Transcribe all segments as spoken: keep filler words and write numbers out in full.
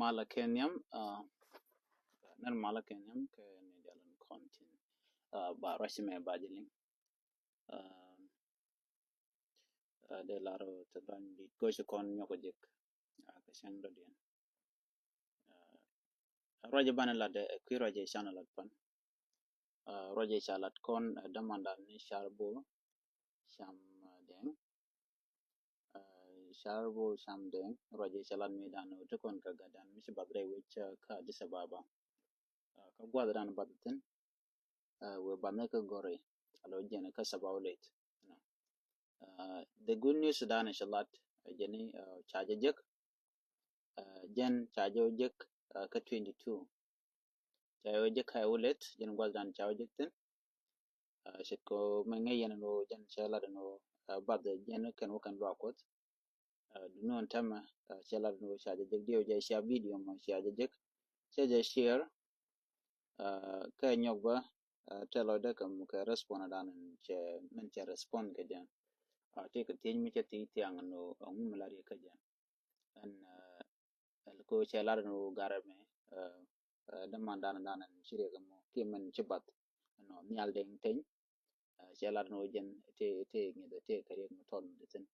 Malä kɛ nhiam, ah, nɛn malä kɛ nhiam kɛ ni dial in kɔn tin, ah, ba ruac mɛ ba jɛ liŋ. Ah, ah, dee lar ɔ te dhɔny dit go̱o̱c kɔn nyɔk jek, ah, kɛ cäŋ dɔ̱diɛn. Ah, ruac banɛ lat dee, eh, kui̱ ruac ca lat pan. Ah, ruac ca lat kɔn, eh, dämandan ni Car Bol Cam, ah, Dɛŋ. Ah, Car Bol Cam Dɛŋ, ruac ca lat mi dan wä ti kɔn kɛ gatdan mi ci bath rɛy wec, ah, kä Addis Ababa. Ah, kä guath dan bath thin, ah, wee bath ni kä gɔri, alo jɛn kä Sabau Late. Ah, the good news dan ca lat, ah, jɛn ni, ah, ca jɛ jek, ah, jɛn ca jɛ wä jek, ah, kä twenty two. Ca jɛ wä jek kä Sabau Late, jɛn guath dan ca wä jek thin. Ah, ce̱tkɛ mɛ ŋäc yɛn ni wä jɛn cɛ lat ni wä, ah, bath jɛn kɛn wä kɛn luaak Kuɔth. Ah, duŋni tämɛ, ah, cɛ lat ni wä ca jɛ jek diɛw jɛ cia video mɔ ca jɛ jek. Cɛ jɛ share, ah, kɛ nyɔk bä, ah, tɛl ɔ dee kɛ muk kɛ respond dan cɛ min cɛ respond kɛ jɛ. Ah, tëëkɛ thiec mi cɛ thiec thiaŋ ni wä, ah, ŋu mi lat yɛ kä jɛ. Ɛn, ah, ɛn ko cɛ lat ni wä garɛ mɛ, ah, ah, dämandan dan ɛn ci riɛk mɔ kiɛ min ci bath. Ɛnɔ Nhial Dɛŋ Teny, ah, cɛ lat ni wä jɛn tëë, tëë ŋi̱th tëë kɛ riɛk mi tɔl mi di thin.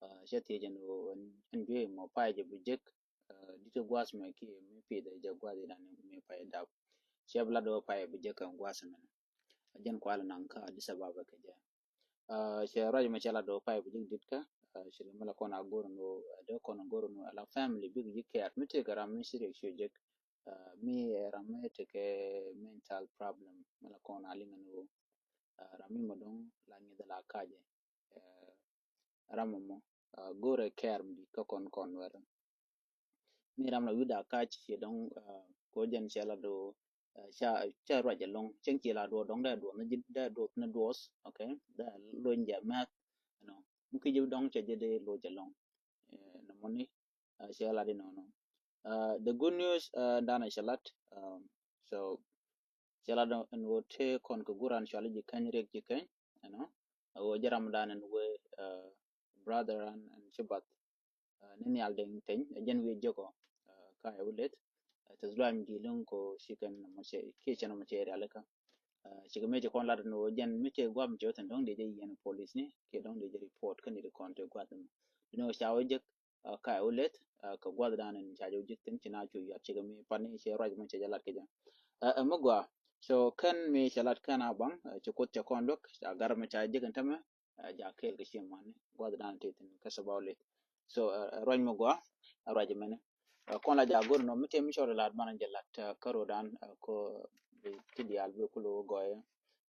Ah, cɛ thiec ɛn wä ɛn, ɛn juey mɔ pay jɛ bi jek, ah, di̱t gua̱a̱th mɛ kiɛ mi pith jɛ gua̱a̱th idan mi pay dap. Cɛ bi lat wä pay bi jek ɛn gua̱a̱th mɛn. Jɛn kual naŋ kä Addis Ababa kɛ jɛ. Ah, cɛ ruac mɛ cɛ lat wä pay bi jek di̱t kä, ah, cɛ mi la kɔn a go̱r ni wä, ah, dee kɔn a go̱r ni wä ala family bik ji̱ care mi tëëkɛ ram mi ci riɛk cu jek. Ah, mi, eh, ram mi tekɛ mental problem mi la kɔn a liŋ ni wä. Ah, ram mi mɔ dɔŋ la ŋi̱th la kacɛ. Eh, ram mɔ, ah, go̱rɛ care mi di̱t kä kɔn kɔn wɛr. Mi ram la wi̱da kac ci dɔŋ, ah, ko jɛn cɛ la do, ah, ca, ca ruac ɛlɔŋ cɛŋ ci la duɔth dɔŋ dee duɔth ni ji̱, dee duɔth ni duɔth, okay, dee lony jɛ mɛth, you know, mi ki ji̱ dɔŋ cɛ ji̱ dee loc ɛlɔŋ. Eh, nɔmɔ ni, ah, cɛ lat inɔnɔ. Ah, the good news, ah, danɛ cɛ lat, um, so cɛ lat ɛn wä tëë kɔn kɛ guran cuali ji̱ keny riɛk ji̱ keny, you know, a wä jɛ ram dan ɛn wä, ah, brother an ɛn ci bath, ah, ni Nhial Dɛŋ Teny, ɛ jɛn wi̱i̱ jek ɔ, ah, ka ɛ wä leth, ah, tɛth luac mi ji̱ liŋ ko ci kɛn nɔmɔ cɛ kiɛ cɛ nɔmɔ cɛ rialikä. Ah, cikɛ mëë ci kɔn lat ni wä jɛn mi cɛ guam cɛ wä thin dɔŋ dee jɛ yiɛn police ni kiɛ dɔŋ dee jɛ report kä ni di kɔn te guath ni. Ni wä ca wä jek, ah, ka ɛ wä leth, ah, kɛ guath dan ni ca jɛ wä jek thin ci na cu yuat cikɛ mi pan ni cɛ ruac mi cɛ jɛ lat kɛ jɛ. Ah, ah, mi gua. So kɛn mi cɛ lat kɛn a baŋ, ah, ci Kuoth cɛ kɔn luäk, ca gar mi ca jek in tämɛ, ah, ja kɛɛl kɛ ci mani guath dan ti thin kä Sabau Late. So, ah, ah, ruac mi gua, ah, ruac mɛni. Ah, kɔn la ja go̱r nɔ mi tëë mi cɔl lat banɛ jɛ lat, ah, kä ro̱dan, ah, ko bi ti diaal bi kulu gɔyɛ.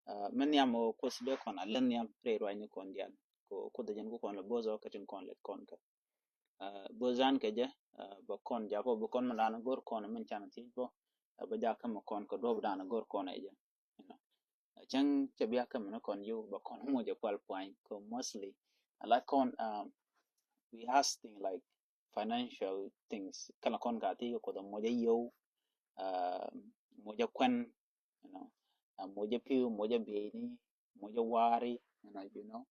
Ah, mi nhiam wä Kuoth dee kɔn a leth nhiam rɛy ruac ni kɔn diaal. Ko Kuoth jɛn ku kɔn la bo̱o̱th ɔ kä tin kɔn leth kɔn kä. Ah, bo̱o̱th dan kɛ jɛ, ah, bɛ kɔn jakɔ bɛ kɔn mi dan go̱r kɔn min can thiec bɔ. Ah, bɛ jakä mi kɔn kɛ duɔp dan go̱r kɔn ɛ jɛ. You know. Cäŋ cɛ bia kä mɛn kɔn yio̱w bɛ kɔn muc ɛ pual puany kɛ mostly. I like kɔn, um, we ask thing like financial things. Kɛn la kɔn ka thi kɛ Kuoth muc ɛ yio̱w, uh, muc ɛ kuɛn, you know, uh, muc ɛ pi̱w, muc ɛ bieyni, muc ɛ waari, you know, you know.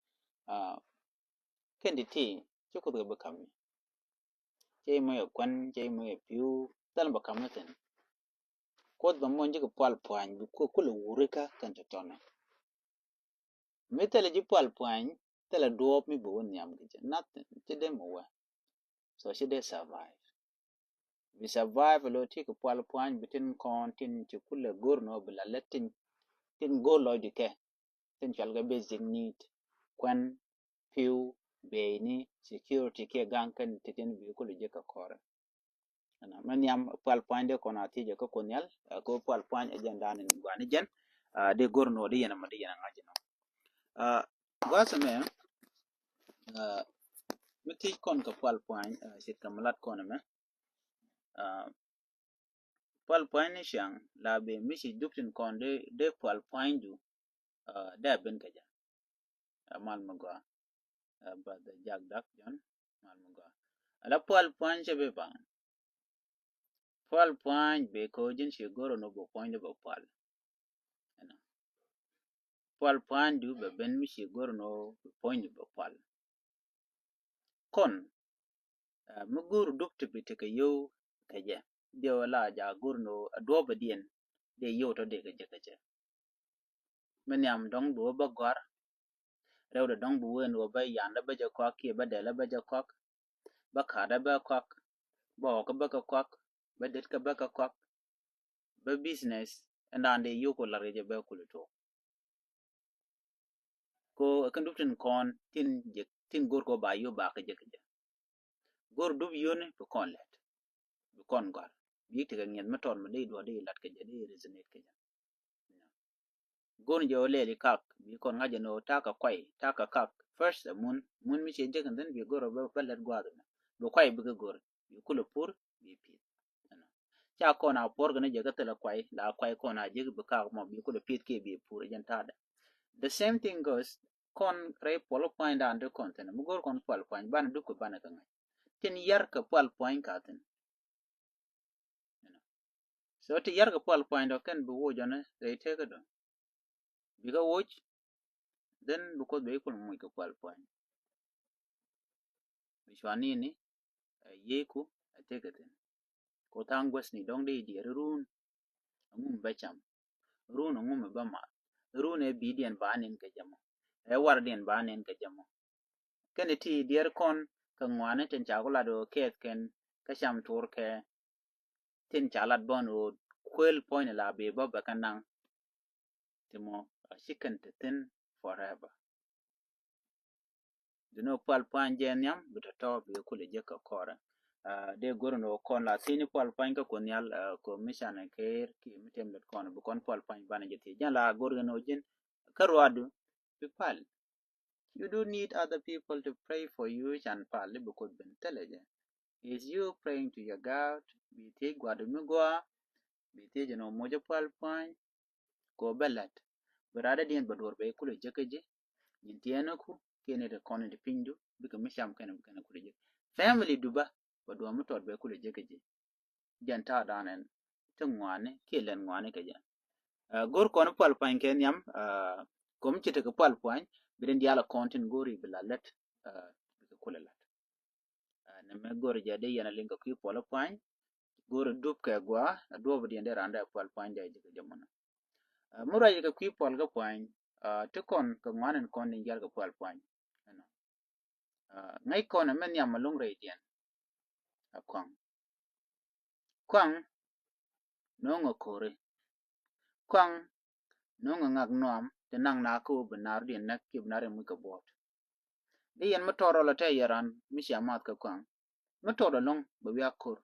Uh, kɛn ti ti ci Kuoth kɛ bi kam mi. Cɛ imɔ yɛ kuɛn, cɛ imɔ yɛ pi̱w, thil bɛ kam ni thin. Kuoth bɛ muɔny ji̱ kɛ pual puany bi ku kulɛ wuri kä kɛn tɔtɔnɛ. Mi thilɛ ji̱ pual puany, thilɛ duɔɔp mi bi wä nhiam kɛ jɛ. Nothing, ci dee mi wä. So ci dee survive. Bi survive lo ti kɛ pual puany bi tin kɔn tin ci kulɛ go̱r nɔ bi la lɛ tin, tin go̱r lɔcdi kɛ. Tin cual kɛ basic need, kuɛn, pi̱w, bieyni, security kiɛ gaŋ kɛn ti tin bi kulɛ jek kɛ kɔrɛ. Ɛnɔ, mɛ nhiam pual puany dee kɔn a thiecɛ kä Kuoth Nhial, ah, kä pual puany ɛ jɛn dan in guani jɛn, ah, dee go̱r nɔ dee yɛn ɛmɔ dee yɛn ɛŋa̱c inɔ. Ah, gua̱a̱th ɛmɛ, ah, mi thiec kɔn kɛ pual puany, ah, ce̱tkɛ mi lat kɔn ɛmɛ. Ah, pual puany ni ciaŋ la ben mi ci dup tin kɔn dee, dee pual puanydu, ah, dee a ben kɛ jɛ. Ah, mal mi gɔaa. Ah, Brother Jack Dak John, mal mi gɔaa. Ala pual puany cɛ bi baŋ. Pual puany bɛ ko ji̱n ci go̱r nɔ bɛ puany dee bɛ pual. Ɛnɔ. Pual puanydu bɛ ben mi ci go̱r nɔ bɛ puany dee bɛ pual. Kɔn, ah, mi go̱r dup ti bi tekɛ yio̱w, kɛ jɛ. Diɛ wä la ja go̱r ni wä a duɔ̱ɔ̱p a diɛn diɛ yio̱w tɔ dee kɛ jɛ kɛ jɛ. Mi nhiam dɔ̱ŋ bi wä bä gɔ̱a̱r. Rɛw dɛ dɔ̱ŋ bi wä ɛn wä bä yan dɛ bä jɛ kɔak kiɛ bä dɛl dɛ bä jɛ kɔak. Bä ka̱a̱t dɛ bä kɔak. Bä ɣɔk kä bä kɛ kɔak. Bä det kä bä kɛ kɔak. Bä business ɛn daan dee yio̱w kɛ lar kɛ jɛ bä kul tuɔɔk. Ko ɛ kɛn dup tin kɔn tin jɛ tin go̱r kɔ ba yio̱w ba kɛ jɛ kɛ jɛ. Go̱r dup yio̱ni bi kɔn lɛt bi kɔn gɔ̱a̱r. Bi tekɛ ŋiɛth mi tɔt mi dee duɔ̱ɔ̱r dee lat kɛ jɛ dee resonate kɛ jɛ. Go̱r jɛ wä lɛli kak bi kɔn ŋa̱c jɛ ni wä ta̱a̱ kɛ kuay ta̱a̱ kɛ kak. First ɛ mun mun mi ciɛ jek and then bi go̱r bä bä lɛt gua̱a̱th mi bi kuay bi kɛ go̱r bi kulɛ pur bi pi̱th. Ca kɔn a puɔr kɛ ni jɛ kä thilɛ kuay la kuay kɔn a jek bi kak mɔ bi kulɛ pi̱th kiɛ bi pur jɛn ta̱a̱dɛ. The same thing goes kɔn rɛy puɔl pua̱ny daan ti kɔn thi̱n mi go̱r kɔn pual pua̱ny banɛ dup kɛ banɛ kɛ ŋa̱c. Tin yar kɛ pual pua̱ny ka thi̱n. So ti yar kɛ pual pua̱ny dɔ kɛn bi woc ɔni rɛy tekä dɔ. Bi kä woc then bi Kuoth bɛ ikul muc kɛ pual pua̱ny. Bi cuan ni ni ɛ yeku ɛ tekä thi̱n. Ko tha̱a̱ŋ guäthni dɔ̱ŋ di diɛɛri run. Aŋu mi bä cam? Run aŋu mi bä math? Run ɛ bi̱i̱diɛn ba nin kɛ jɛ mɔ? Ɛ wardiɛn ba nin kɛ jɛ mɔ? Kɛn ti diɛɛr kɔn kɛ ŋuani tin ca ku lat ɣöö kɛɛth kɛn kä cam tuur kɛ tin ca lat bɔn ɣöö kuël puɔ̱nyni la bi bä bɛ kɛ naŋ. Ti mɔ a ci kɛn ti thi̱n forever. Duni wä pual pua̱ny jɛ nhiam bi tɔ̱tɔ̱ bi kulɛ jek kɛ kɔrɛ. Dee go̱r ni wä kɔn la thi̱n pual pua̱ny kä Kuoth Nhial kɛ mi canɛ ker ki mi tem lät kɔn bi kɔn pual pua̱ny banɛ jɛ thiec jɛn la go̱r ni wä ji̱n kä ruadu bi pal. You don't need other people to pray for you can pal bi Kuoth ben thilɛ jɛ. Is you praying to your God bi thiec guadu mi gua bi thiec ni wä moc pual pua̱ny. Ko bɛ lat bi radɛ diɛn bɛ duɔr bɛ kulɛ jek kä ji̱. Nyin tiɛɛni ku kiɛ ni ti kɔn in ti pinydu bikɛ mi cam kɛn bikɛn kulɛ jek. Family du bä bɛ duɔr mi tɔt bɛ kulɛ jek kä ji̱. Jɛn ta̱a̱ da̱a̱n ɛn ti ŋuani kiɛ lɛn ŋuani kɛ jɛ. Go̱r kɔn pual pua̱ny kɛ nhiam. Kom ci tekɛ pual pua̱ny bi din diaal kɔn tin go̱ri bi la lät bikɛ kulɛ lat. Nɛ mɛ go̱r jɛ di yɛn a liŋ kɛ kui̱ puɔl pua̱ny. Go̱r dup kɛ gua a duɔp diɛn di randa pual pua̱ny jɛ jɛ kɛ jɛ mɔnɔ. Mi ruac kɛ kui̱ puɔl kɛ pua̱ny ti kɔn kɛ ŋuan in kɔn din jial kɛ pual pua̱ny. Ŋäc kɔn mɛ nhiam a luŋ rɛy diɛn. A kuaŋ kuaŋ no̱o̱ŋ a kori. Kuaŋ no̱o̱ŋ a ŋak nuam ti naŋ na kä wä bi nar diɛn näk kiɛ bi nar in muc kɛ buɔt. Di yɛn mi tɔr rɔl a tɛ yɛ ran mi cia math kɛ kuaŋ mi tɔr a luŋ bɛ wiak kor.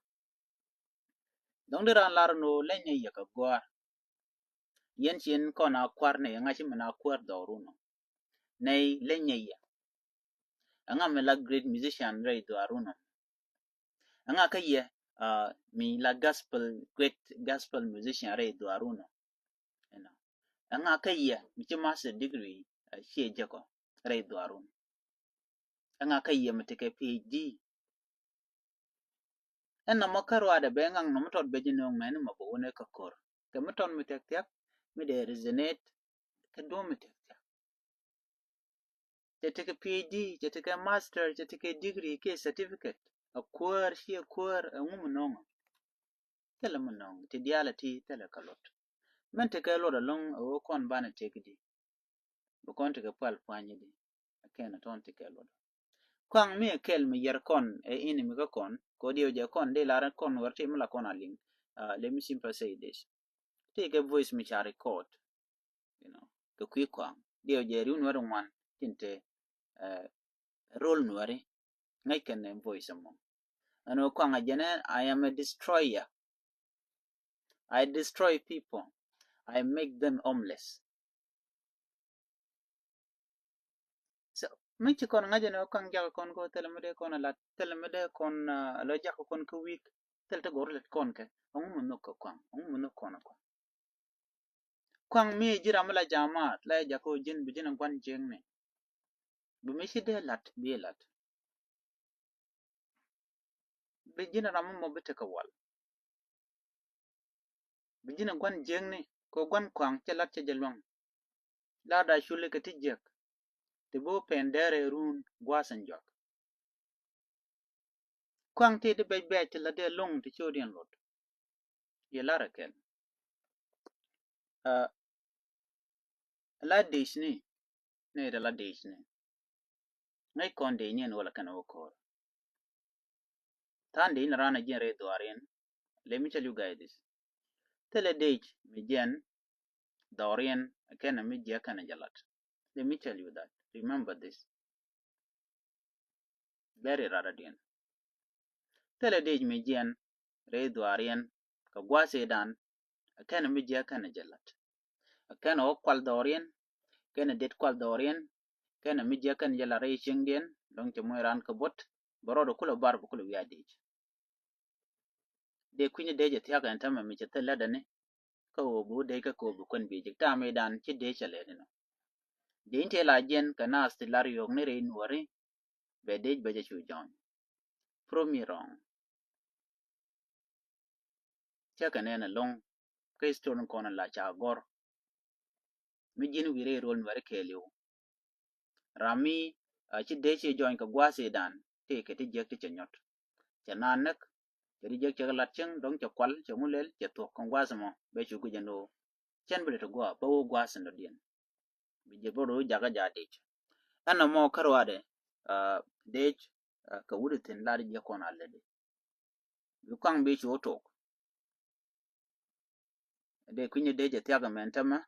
Dɔŋ di ran lar ni wä leny ni yɛ kɛ gua̱a̱r. Yɛn cin kɔn a kua̱r ni yɛ ŋa̱c mi na kuäär dhɔrun ɔ. Nɛy leny ni yɛ. Ɛŋa mi la great musician rɛy dhuaarun ɔ? Ɛŋa kä yɛ mi la gospel, great gospel musician rɛy dhuaarun ɔ? Ɛŋa kä yɛ mi ci master degree ciɛ jek ɔ rɛy dhuaarun? Ɛŋa kä yɛ mi tekɛ PhD? Ɛn nɔmɔ kä ruaadɛ bɛ ŋaŋ nɔmɔ tɔt bɛ ji̱ nööŋ mɛni mɔ bɛ wunɛ kä kor kɛ mi tɔt mi thia̱k thia̱k mi dee resonate kɛ duɔ̱m mi thia̱k thia̱k. Cɛ tekɛ PhD, cɛ tekɛ master, cɛ tekɛ degree kiɛ certificate. A kuäär ci a kuäär a ŋu mi nöŋ. Thilɛ mi nöŋ ti diaal a ti thilɛ kɛ luɔt. Mɛn tekɛ luɔt a loŋ a wee kɔn banɛ tek di. Bi kɔn tekɛ pual puany di. A kɛn a tɔn tekɛ luɔt. Kuaŋ mi a kɛl mi yɛr kɔn ɛ ini mi kä kɔn kɔ diɛ jɛ kɔn di lar kɔn wɛr ti mi la kɔn a liŋ. Let me simply say this. Ti kɛ voice mi ca record. You know, kɛ kui̱ kɔaŋ diɛ jɛ riw nuɛr ŋuan tin te rol nuɛri. Ŋäc kɛn ni voice mɔ. Ɛn wä kɔaŋ a jɛnɛ, I am a destroyer. I destroy people. I make them homeless. So mi ci kɔn ŋa̱c ɛn wä kɔaŋ jak kɔn ko thilɛ mi dee kɔn a lat, thilɛ mi dee kɔn a lɔ jak kɔn kä week. Thilɛ ti gɔr lät kɔn kɛ. Ɛŋu mi nhök kɛ kɔaŋ, ɛŋu mi nhök kɔn kɔaŋ. Kɔaŋ mi ji̱ ram mi la jamat la jɛ jakä ji̱n bi ji̱n a gua̱n jiäkni. Bi mi ci dee lat bi lat. Bi ji̱n a ram mi mɔ bi tekɛ wal. Bi ji̱n a gua̱n jiäkni kɛ gua̱n kɔaŋ cɛ lat cɛ jɛ luaŋ. La da culi kɛ ti jiäk. Ti bi wä pɛn dɛrɛ run gua̱a̱th in juak. Kuaŋ ti di bɛc bɛc ti la dee loŋ ti ciötdiɛn luɔt. Yɛ lar ɛ kɛl. Ɛ la dec ni, ni di la dec ni. Ŋäc kɔn dec ni ɛn wä la kɛn wä ko̱r. Tha̱a̱ŋ dec ni ran a jiɛn rɛy dhuaar yɛn. Let me tell you guys this. Thilɛ dec mi jiɛn dhɔriɛn kɛnɛ mi jiɛk kɛnɛ jɛ lat. Let me tell you that. Remember this. Bɛri rara diɛn. Thilɛ dec mi jiɛn rɛy dhuaariɛn kɛ gua̱a̱th idan kɛnɛ mi jiɛk kɛnɛ jɛ lat. Kɛnɛ wä kual dhɔriɛn, kɛnɛ det kual dhɔriɛn, kɛnɛ mi jiɛk kɛnɛ jɛ lat rɛy cieŋdiɛn, dɔ̱ŋ cɛ moc ran kɛ buɔ̱t, bɛ rɔɔdɛ kulɛ bar bɛ kulɛ wiaa dec. Dee kui̱ny dee jɛ thia̱k ɛn tämɛ mi cɛ thil lätdɛ ni kä ɣöö bi wä dee kä ko̱o̱p bi kuɛn bi̱i̱ ji̱k ta̱a̱ mëëdan ci dee cɛ lɛt inɔ. Dee in tëë la jiɛn kɛ naath ti lar yɔ̱ɔ̱k ni rɛy nuɔ̱ɔ̱ri bɛ dee bɛ jɛ cu jɔ̱ɔ̱ny. Prove me wrong. Cä kɛ nɛn ɛlɔ̱ŋ kä history ni kɔn la ca gɔr. Mi ji̱n wi̱i̱ rɛy ruɔl nuɛri kɛɛliw. Ram mi a ci dee ci jɔny kɛ gua̱a̱th idan tëëkɛ ti jiäk ti cɛ nyɔt. Cɛ naan näk cɛ ti jiäk cɛ kɛ lat cieŋ dɔ̱ŋ cɛ kual cɛ ŋulɛl cɛ thuɔ̱k kɛ gua̱a̱th mɔ bɛ cu guic ɛn ɣöö cɛn bi lɛ ti gua̱a̱ bä wä gua̱a̱th in dɔ̱diɛn. Bi jɛ bä rɔ jakä ja dec. Ɛn ɛmɔ kä ruaadɛ dec kɛ wut ithin lar jiäk kɔn a lätdi. Bi kɔaŋ bi cu wä tok. Dee kui̱ny dee jɛ thiak ɛmɛn tämɛ.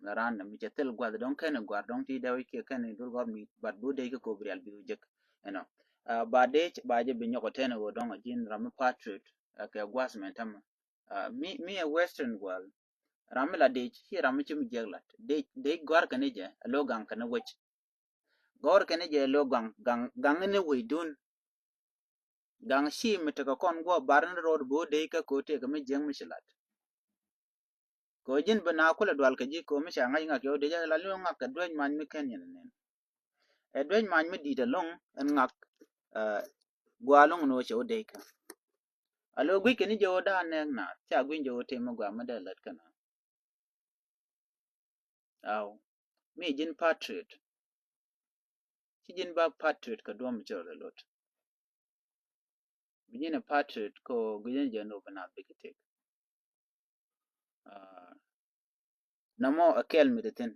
Mɛ raan mi cɛ thil gua̱th dɔ̱ŋ kɛn gua̱r dɔ̱ŋ ti dee wi̱c kiɛ kɛn dul gɔr mi bat bi wä dee kä ko̱o̱p rial bi wä jek. Ɛnɔ ba dee ba jɛ bi nyɔk ɔ tɛn ɣöö dɔ̱ŋ a ji̱n ram mi patriot kɛ gua̱th mɛn tämɛ. Mi mi ɛ western world ram mi la dec ci ram mi ci mi jiɛk lat dec dec gua̱r kɛn jɛ ɛ lo̱ gaŋ kɛn wec. Gɔr kɛn jɛ lo̱ gaŋ gaŋ gaŋ ni wec dun. Gaŋ ci mi tekɛ kɔn guɔ bar ni rɔɔd bo̱o̱ dee kä ko̱ tëëk mi jiäŋ mi ci lat. Ko̱ ji̱n bi na kulɛ dual kɛ ji̱ ko̱ mi ca ŋa̱c ŋak yɛ wä dee jɛ la ni wä ŋak kɛ duec mac mi kɛn yɛn nɛn. Ɛ duec mac mi di̱i̱t ɛlɔ̱ŋ ɛn ŋak gua̱a̱ lɔ̱ŋ ni wä cɛ wä dee kä. A lo̱ gui̱c kɛ ni jɛ wä da̱a̱ nɛɛk na ca gui̱ny jɛ wä tëë mi gua̱a̱ mi dee lät kä na. Aw mi ji̱n patriot. Ci ji̱n ba patriot kɛ duɔ̱m mi ci rɔ lɛ lot. Bi ji̱n ɛ patriot kɛ ɣöö gui̱n jɛ ni wä bi naath bikɛ tëk. Nɔmɔ ɛ kɛl mi ti thi̱n.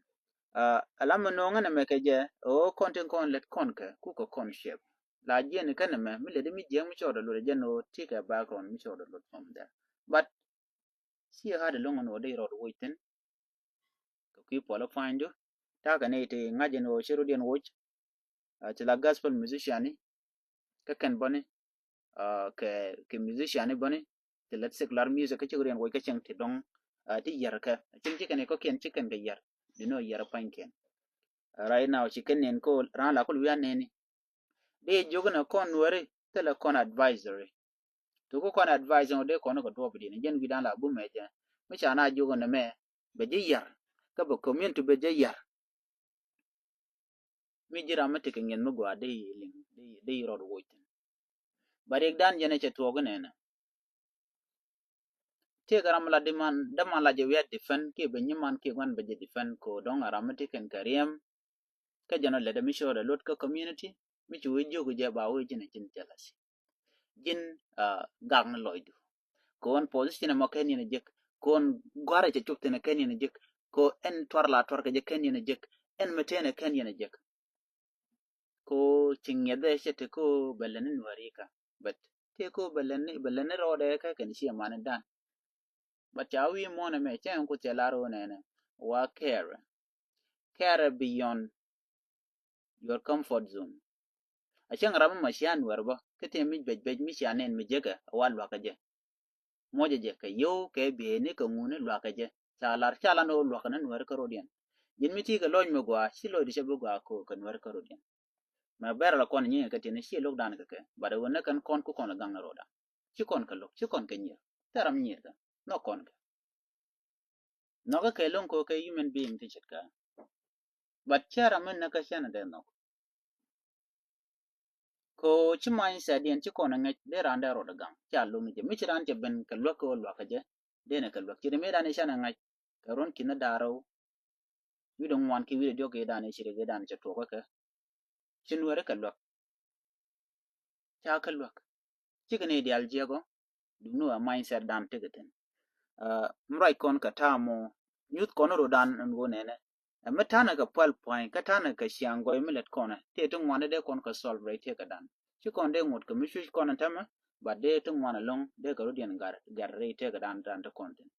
Ɛ lam mi no̱o̱ŋ ɛn ɛmɛ kɛ jɛ ɛ ɣöö kɔn tin kɔn lɛt kɔn kɛ kukɛ kɔn ciɛp. La jiɛn kɛn ɛmɛ mi lɛt mi jiɛk mi ci rɔ lɛ lot ɛ jɛ ni wä ti kɛ background mi ci rɔ lɛ lot from there. But ci ɣa̱t ɛlɔ̱ŋ ɛn ɣöö dee rɔɔd woc thi̱n. Kɛ kui̱ puɔl ɛ pua̱nydu ta̱a̱ kɛ nɛy ti ŋa̱c ɛn ɣöö ci rɔ̱diɛn woc. Ti la gospel musician ni kä kɛn bäni kɛ kɛ musician ni bäni ti lät secular music kä ci rɔ̱diɛn woc kä cieŋ ti dɔ̱ŋ ti yɛr kɛ cieŋ ci kɛn kɔ̱kiɛn ci kɛn kɛ yɛr. Di nɔ yɛr ɛ pua̱nykiɛn. Right now ci kɛn nɛn ko raan la kul wi̱i̱ a nɛni. Dee jiök ni kɔn nuɛri thilɛ kɔn advisory. Ti ku kɔn advisory dee kɔn kɛ duɔp diɛn jɛn wi̱dan la bumɛ jɛ. Mi ca na jiök ni mɛ bɛ ji̱ yar kä bɛ community bɛ ji̱ yar. Mi ji̱ ram mi ti kɛ ŋi̱eth mi gɔaa dee yi liŋ dee yi rɔɔd woc thin. Ba riɛk dan jɛn ɛ cɛ tuɔɔk inɛnɛ. Tëëkɛ ram la di man däman la jɛ wiat defend kiɛ bɛ nyiman kiɛ guan bɛ jɛ defend ko dɔŋ a ram mi ti kɛn kɛ riɛm. Kä jɛn ɔ lɛt mi cɔɔdɛ luɔt kä community mi ci wee jiök jɛ ba wee ji̱n a ji̱n jealousy. Ji̱n gak ni lɔcdu. Ko ɛn position ɛmɔ kɛn yɛn a jek ko ɛn guarɛ cɛ cop thin a kɛn yɛn a jek ko ɛn tuar la tuar kɛ jɛ kɛn yɛn a jek ɛn mi tëën a kɛn yɛn a jek. Ko ci ŋiɛthɛ cɛ te ko bɛ lɛ ni nuäri ka but te ko bɛ lɛ ni bɛ lɛ ni rɔɔdɛ kä kɛn ci ɛmani dan. But ca wi̱i̱ muɔ̱ɔ̱n ɛmɛ cɛ ɛn ku cɛ lar wä nɛnɛ wa care care beyond your comfort zone. A cäŋ ram ma cia nuɛr bä kä tëë mi bec bec mi cia nɛn mi jekɛ a wa luakä jɛ. Muɔcɛ jɛ kɛ yio̱w kɛ bieyni kɛ ŋuni luakä jɛ ca lar ca lan ɣöö luakä ni nuɛr kä rodiɛn. Ji̱n mi ti kɛ lɔc mi gɔaa ci lɔcdi cɛ bi gɔaa ko̱o̱k kɛ nuɛr kä rodiɛn. Mɛ bɛr la kɔn nyiŋɛ kɛ tiɛni ci lo̱k dan kɛ kɛ bat ɣöö nɛ kɛn kɔn ku kɔn la gaŋ ni rodan. Ci kɔn kɛ lo̱k ci kɔn kɛ nyier thɛ ram nyier kɛ nhɔk kɔn kɛ. Nhɔkä kɛ lo̱ŋ ko kɛ human being ti ce̱tkä. But cä ram mi näk kä cän dee nhɔk. Ko ci mindset diɛn ci kɔn ŋäc dee ran dee rɔɔdɛ gaŋ ca lo̱ŋ ni jɛ mi ci ran cɛ ben kɛ luäk kɛ wä luakä jɛ. Dee nɛ kɛ luäk ci dee mi ran ican ŋa̱c kɛ ruɔ̱n ki̱n ni da̱rä wi̱dɛ ŋuan ki wi̱dɛ diɔk idan ici dee idan cɛ tuɔkä kɛ. Ci nuɛri kɛ luäk. Ca kɛ luäk. Cikɛ ni diaal jiɛkɔ, duŋni wä mindset dan tikɛ thin. Mi ruac kɔn kɛ ta̱a̱ mɔ nyuth kɔn ro̱dan ɛn ɣöö nɛnɛ ɛ mi ta̱nɛ kɛ pual pua̱ny kä ta̱nɛ kɛ ciaŋ gɔy mi lät kɔnɛ tëë ti ŋuan dee kɔn kɛ solve rɛy tëëkɛ dan. Ci kɔn dee ŋot kɛ mi cuc kɔn ɛn tämɛ, but dee ti ŋuan ɛlɔ̱ŋ dee kɛ rɔ̱diɛn gat rɛy tëëkɛ dan dan ti kɔn thin.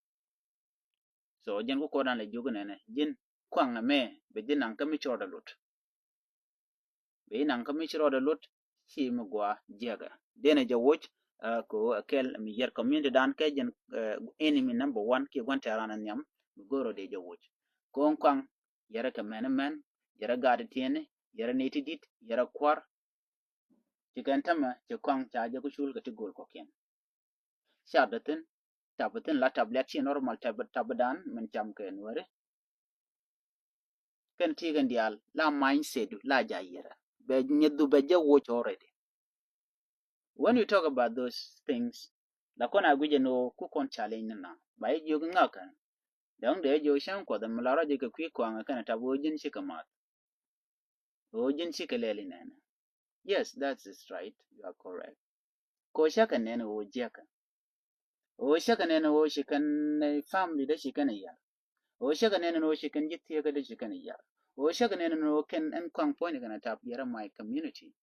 So jɛn ku kɔn dan lɛ jiök nɛnɛ ji̱n kuaŋ ɛmɛ bɛ ji̱ naŋ kä mi ci rɔɔdɛ lot. Bɛ ji̱ naŋ kä mi ci rɔɔdɛ lot. Ci mi gua jiɛkɛ denɛ jɛ woc. Ko kɛl mi yɛr community dan kɛ jɛn enemy number one kiɛ gua̱n tɛran nhiam. Mi go̱o̱r rɔɔdɛ jɛ woc. Ko kuaŋ yɛrɛ kɛ mɛn mɛn, yɛrɛ gat tiɛni, yɛrɛ ni ti dit, yɛrɛ kuar. Ci kɛn tämɛ ci kɔaŋ ca jɛ ku cul kɛ ti go̱o̱l kɔkiɛn. Car dee thin, tap thin la tap liat ci normal tap tap dan min cam kɛ nuɛri. Kɛn ti kɛn diaal la mindset du la ja yɛrɛ bɛ nyɛthu bɛ jɛ woc already. When you talk about those things, la kɔn a guijɛ ni wä ku kɔn challenge ni na ba yi jiök ŋakä. Dɔŋ dee jiök cäŋ kuɔth mi la rɔ jɛ kɛ kui̱ kɔaŋ kɛn tap wä ji̱n cikɛ math. Ɣöö ji̱n cikɛ lɛl inɛnɛ. Yes, that is right. You are correct. Ko cakɛ nɛn ɣöö jiäkä. Ɣöö cakɛ nɛn ɣöö ci kɛn family dee ci kɛn yar. Ɣöö cakɛ nɛn ɣöö ci kɛn ji̱ thiekä dee ci kɛn yar. Ɣöö cakɛ nɛn ɣöö kɛn ɛn kɔaŋ puɔ̱ny kɛn tap yɛrɛ my community.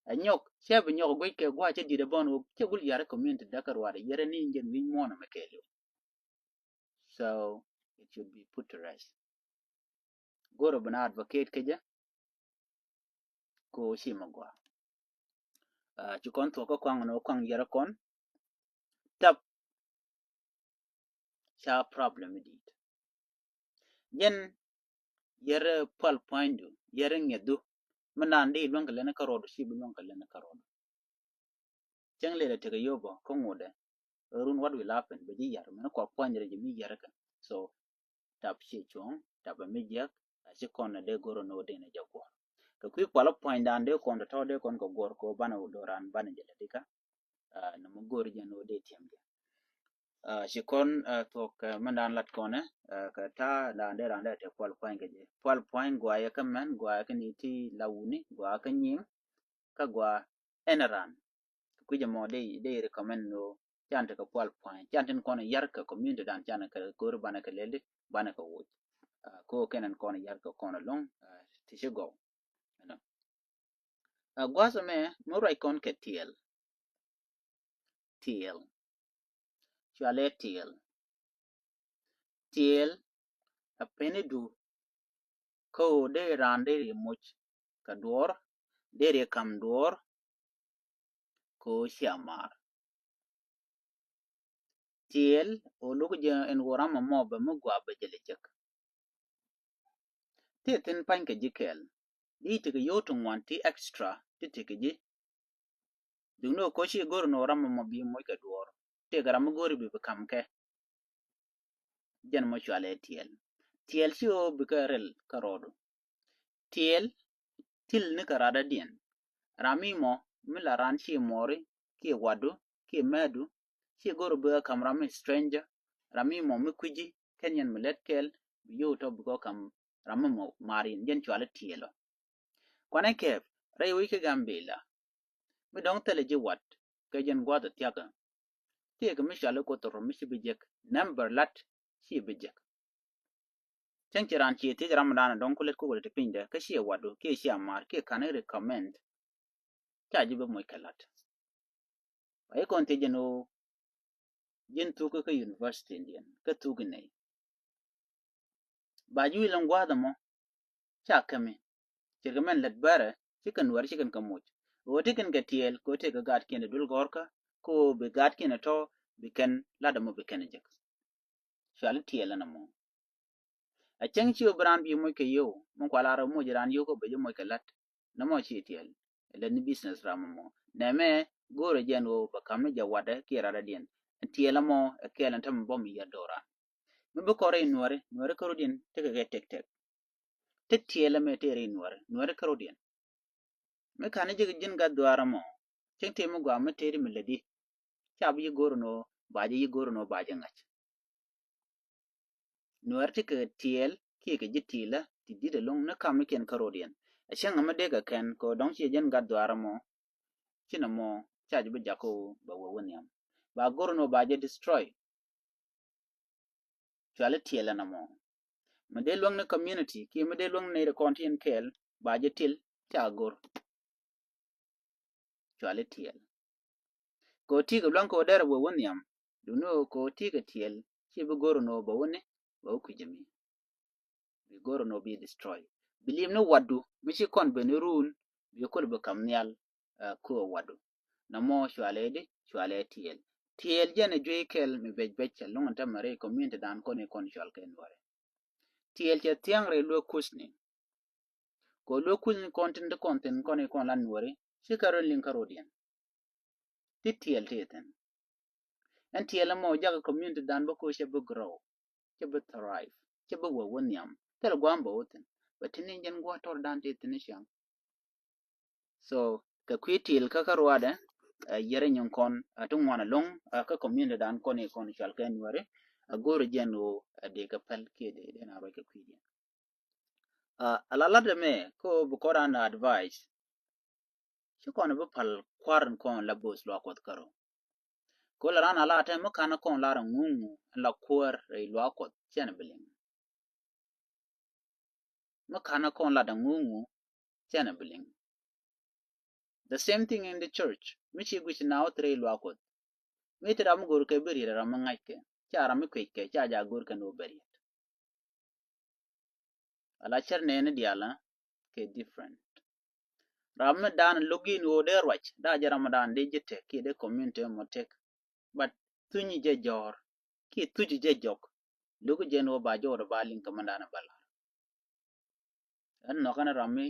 Ɛ nyɔk cɛ bi nyɔk guic kɛ gua̱a̱ cɛ di̱t ɛ bɔn ɣöö cɛ gul yar community dee kɛ ruaadɛ yɛrɛ ni jɛn wi̱ny muɔ̱ɔ̱n ɛmɛ kɛɛliw. So it should be put to rest. Go̱rɛ bi na advocate kä jɛ. Ko ci mɛ gua. Ci kɔn thuɔk kä kuaŋ ni kuaŋ yɛrɛ kɔn. Tap ca problem mi dit. Jɛn yɛrɛ pual pua̱nydu yɛrɛ ŋiɛthu. Mi naan di luäŋ kɛ lɛn kä rɔɔdu ci bi luäŋ kɛ lɛn kä rɔɔdu. Cäŋ lelɛ tekɛ yopɔ kä ŋotdɛ. Run what will happen bɛ ji̱ yar mɛn kua puɔ̱ny rɛ ji̱ mi yar kɛ. So tap ci cuɔ̱ŋ tap mi jiäk. A ci kɔn dee go̱r ni wä dee ni jɛ guɔ̱r. Kɛ kui̱ pual puɔ̱ny dan dee kɔn tɔ̱tɔ̱ dee kɔn kɛ guɔ̱r kɛ wä banɛ wä do̱ran banɛ jɛ lɛ dikä. Ni mi go̱r jɛ ni wä dee tiɛm jɛ. Ci kɔn thuɔk mɛn dan lat kɔnɛ kɛ ta̱a̱ dan dee ran dee te pual puɔ̱ny kɛ jɛ pual puɔ̱ny guayɛ kä mɛn guayɛ kä ni ti la wuni guayɛ kä nyiŋ. Kä gua ɛn ran kui̱cɛ mɔ dee dee recommend no. Can tekɛ pual pua̱ny can tin kɔn yar kɛ community dan can kɛ go̱ri banɛ kɛ lɛli banɛ kɛ woc. Ko kɛn ɛn kɔn yar kɛ kɔn ɛlɔŋ ti ci gɔw. Ɛnɔ a gua̱th ɛmɛ mi ruac kɔn kɛ tiɛɛl. Tiɛɛl cualɛ tiɛɛl. Tiɛɛl a peni du. Kä ɣöö dee raan dee ri moc kɛ duɔ̱ɔ̱r dee ri kam duɔ̱ɔ̱r. Kɛ ɣöö cia maar tiɛɛl ɣöö lo̱k jɛ ɛn ɣöö ram ɛmɔ bɛ mi gua̱a̱ bɛ jɛ lɛ jek. Ti thi̱n pa̱ny kɛ ji̱ kɛɛl di tekɛ yio̱w ti ŋuan ti extra ti tekɛ ji̱. Duŋni ɣöö koci go̱r ni ɣöö ram ɛmɔ bi moc kɛ duɔ̱ɔ̱r tëëkɛ ram mi go̱ri bi bi ka̱m kɛ. Jɛn mɔ cualɛ tiɛɛl. Tiɛɛl ci ɣöö bikɛ rɛl kä rɔɔdu. Tiɛɛl thil ni kɛ radädiɛn. Ram mi mɔ mi la ran ci mɔɔri kiɛ wadu kiɛ mɛɛdu. Ci go̱r bikɛ ka̱m ram mi stranger. Ram mi mɔ mi kui̱ci kɛn yɛn mi lɛt kɛɛl bi yio̱w tɔ bikɛ ka̱m ram mi mɔ marin jɛn cualɛ tiɛɛl ɔ. Kuanɛ kɛɛp rɛy wi̱c kä Gambila. Mi dɔ̱ŋ thilɛ ji̱ wat kɛ jɛn gua̱th thiakä. Tiɛɛkɛ mi cɔal i̱ Kuoth rɔ mi ci bi jek nɛmbär lat ci bi jek. Cäŋ ci raan ci thiec ram dan dɔ̱ŋ ku let kukɛ ti piny dɛ kä ci wadu kiɛ ci amar kiɛ kan i̱ recommend. Ca ji̱ bi moc kɛ lat. Ba i̱ kɔn thiec jɛn ɣöö ji̱n thuki kä university indian kä thuki nɛy. Ba ji̱ wi̱i̱ lɔ̱ŋ gua̱a̱th ɛmɔ ca kämi. Ce̱tkɛ mɛn lät bärɛ ci kɛn nuäär ci kɛn kɛ moc. Ɣöö ti kɛn kɛ tiɛɛl kɛ ɣöö tëëkɛ gaatkiɛn ɛ duel gɔ̱rkä kä ɣöö bi gaatkiɛn ɛ tɔ̱ bi kɛn lat ɛmɔ bi kɛn ɛ jek. Cuali tiɛɛl ɛn ɛmɔ. A cäŋ ci ɣöö bi raan bi moc kɛ yio̱w mi kual ar ɛ moc raan yio̱w kä bɛ ji̱ moc kɛ la̱t. Nɛmɔ ci tiɛɛl ɛ lät ni business ram ɛmɔ nɛmɛ. Go̱o̱rɛ jɛn ɣöö bɛ ka̱m ni jɛ watdɛ kiɛ radädiɛn. Ɛn tiɛɛl ɛmɔ ɛ kɛɛl ɛn tämɛ bä mi yiɛr do̱ran. Mi bi kɔn rɛy nuääri nuääri kärɔ̱diɛn tekɛ kɛ tɛk tɛk. Ti tiɛɛl ɛmɛ tëë rɛy nuääri nuääri kärɔ̱diɛn. Mi ka̱n ni jek ji̱n gat dhuaar ɛmɔ cäŋ tëë mi gɔaa mi tëëdi mi lätdi. Ca bi ji̱ go̱o̱r ɛn ɣöö ba jɛ ji̱ go̱o̱r ɛn ɣöö ba jɛ ŋa̱c. Nuäär ti kɛ tiɛɛl kiɛ kɛ ji̱ ti̱i̱lä ti di̱t ɛlɔ̱ŋ ni kamnikiɛn kärɔ̱diɛn. Ɛ cäŋ ɛmɛ dee kɛ kɛn kɛ ɣöö dɔ̱ŋ ciɛ jɛn gat dhuaar ɛmɔ. Ci nɔmɔ ca jɛ bi jakä wä bɛ wä wä nhiam. Ba go̱r ni wä ba jɛ destroy. Cuali tiɛɛl ɛn ɛmɔ. Mi dee luäŋ ni community kiɛ mi dee luäŋ ni nɛy ti kɔn tin kɛɛl ba jɛ til ca go̱r. Cuali tiɛɛl. Kɛ ɣöö ti kɛ luäŋ kɛ ɣöö derɛ wä wä nhiam. Duni ɣöö kɛ ɣöö ti kɛ tiɛɛl ci bi go̱r ni wä bɛ wä ni bɛ wä kui̱ jɛ mi. Bi go̱r ni wä bi destroy. Bi li̱em ni watdu mi ci kɔn ben ni run bi kul bi kam nhial. Ɛ, kɛ ɣöö watdu. Nɔmɔ cualɛ di cualɛ tiɛɛl. Tiɛɛl jɛn ɛ juey kɛl mi bɛc bɛc cɛ luŋ in te mɛ rɛy community dan kɔn i̱ kɔn cual kɛ nuɔri. Tiɛɛl cɛ thia̱ŋ rɛy luek kuthni. Kɛ ɣöö luek kuthni kɔn tin ti kɔn thin kɔn i̱ kɔn la nuɔri ci kɛ run liŋ kä rodiɛn. Ti tiɛɛl ti thin. Ɛn tiɛɛl ɛmɔ jakä community dan bä ko̱ cɛ bi grow, cɛ bi thrive, cɛ bi wä wä nhiam. Thil gua̱a̱m bä wä thin. Bɛ tini jɛn gua̱a̱ tɔr dan ti thin i̱ ciaŋ. So kɛ kui̱ tiɛɛl kä kä ruadɛ, ɛ, yɛrɛ nyin kɔn, ɛ, ti ŋuan ɛlɔŋ, ɛ, kä community dan kɔn i̱ kɔn cual kɛ nuɛri, ɛ, go̱o̱rɛ jɛn ɣöö, ɛ, dee kɛ pɛl kiɛ dee dee na ruac kɛ kui̱diɛn. Ɛ, ala lat ɛmɛ kä ɣöö bi kɔn ran advice. Ci kɔn bi pal kua̱r in kɔn la bo̱o̱th luaak Kuɔth kärɔ. Kɛ ɣöö la ran ala tɛ mi ka̱n kɔn lar ŋuŋu in la kuäär rɛy luaak Kuɔth cɛn bi liŋ. Mi ka̱n kɔn lat ŋuŋu cɛn bi liŋ. The same thing in the church. Mi ci guic na wä thirɛ i̱ luaak Kuɔth. Mi ti ram mi go̱r kɛ bi riet ram mi ŋa̱ckɛ ca ram mi kueckɛ ca ja go̱r kɛ ni wä bɛ riet. Ala cär nɛɛni diaal kɛ different. Ram mi dan lo̱k in ɣöö dee ruac da jɛ ram mi dan dee ji̱ tek kiɛ dee community mɔ tek. But thuny jɛ jɔ̱ɔ̱r kiɛ thuc jɛ jɔk. Lo̱k jɛ in ɣöö ba jɔɔr ba liŋ kɛ mi dan ba lar. Ɛn nhɔk ɛn ram mi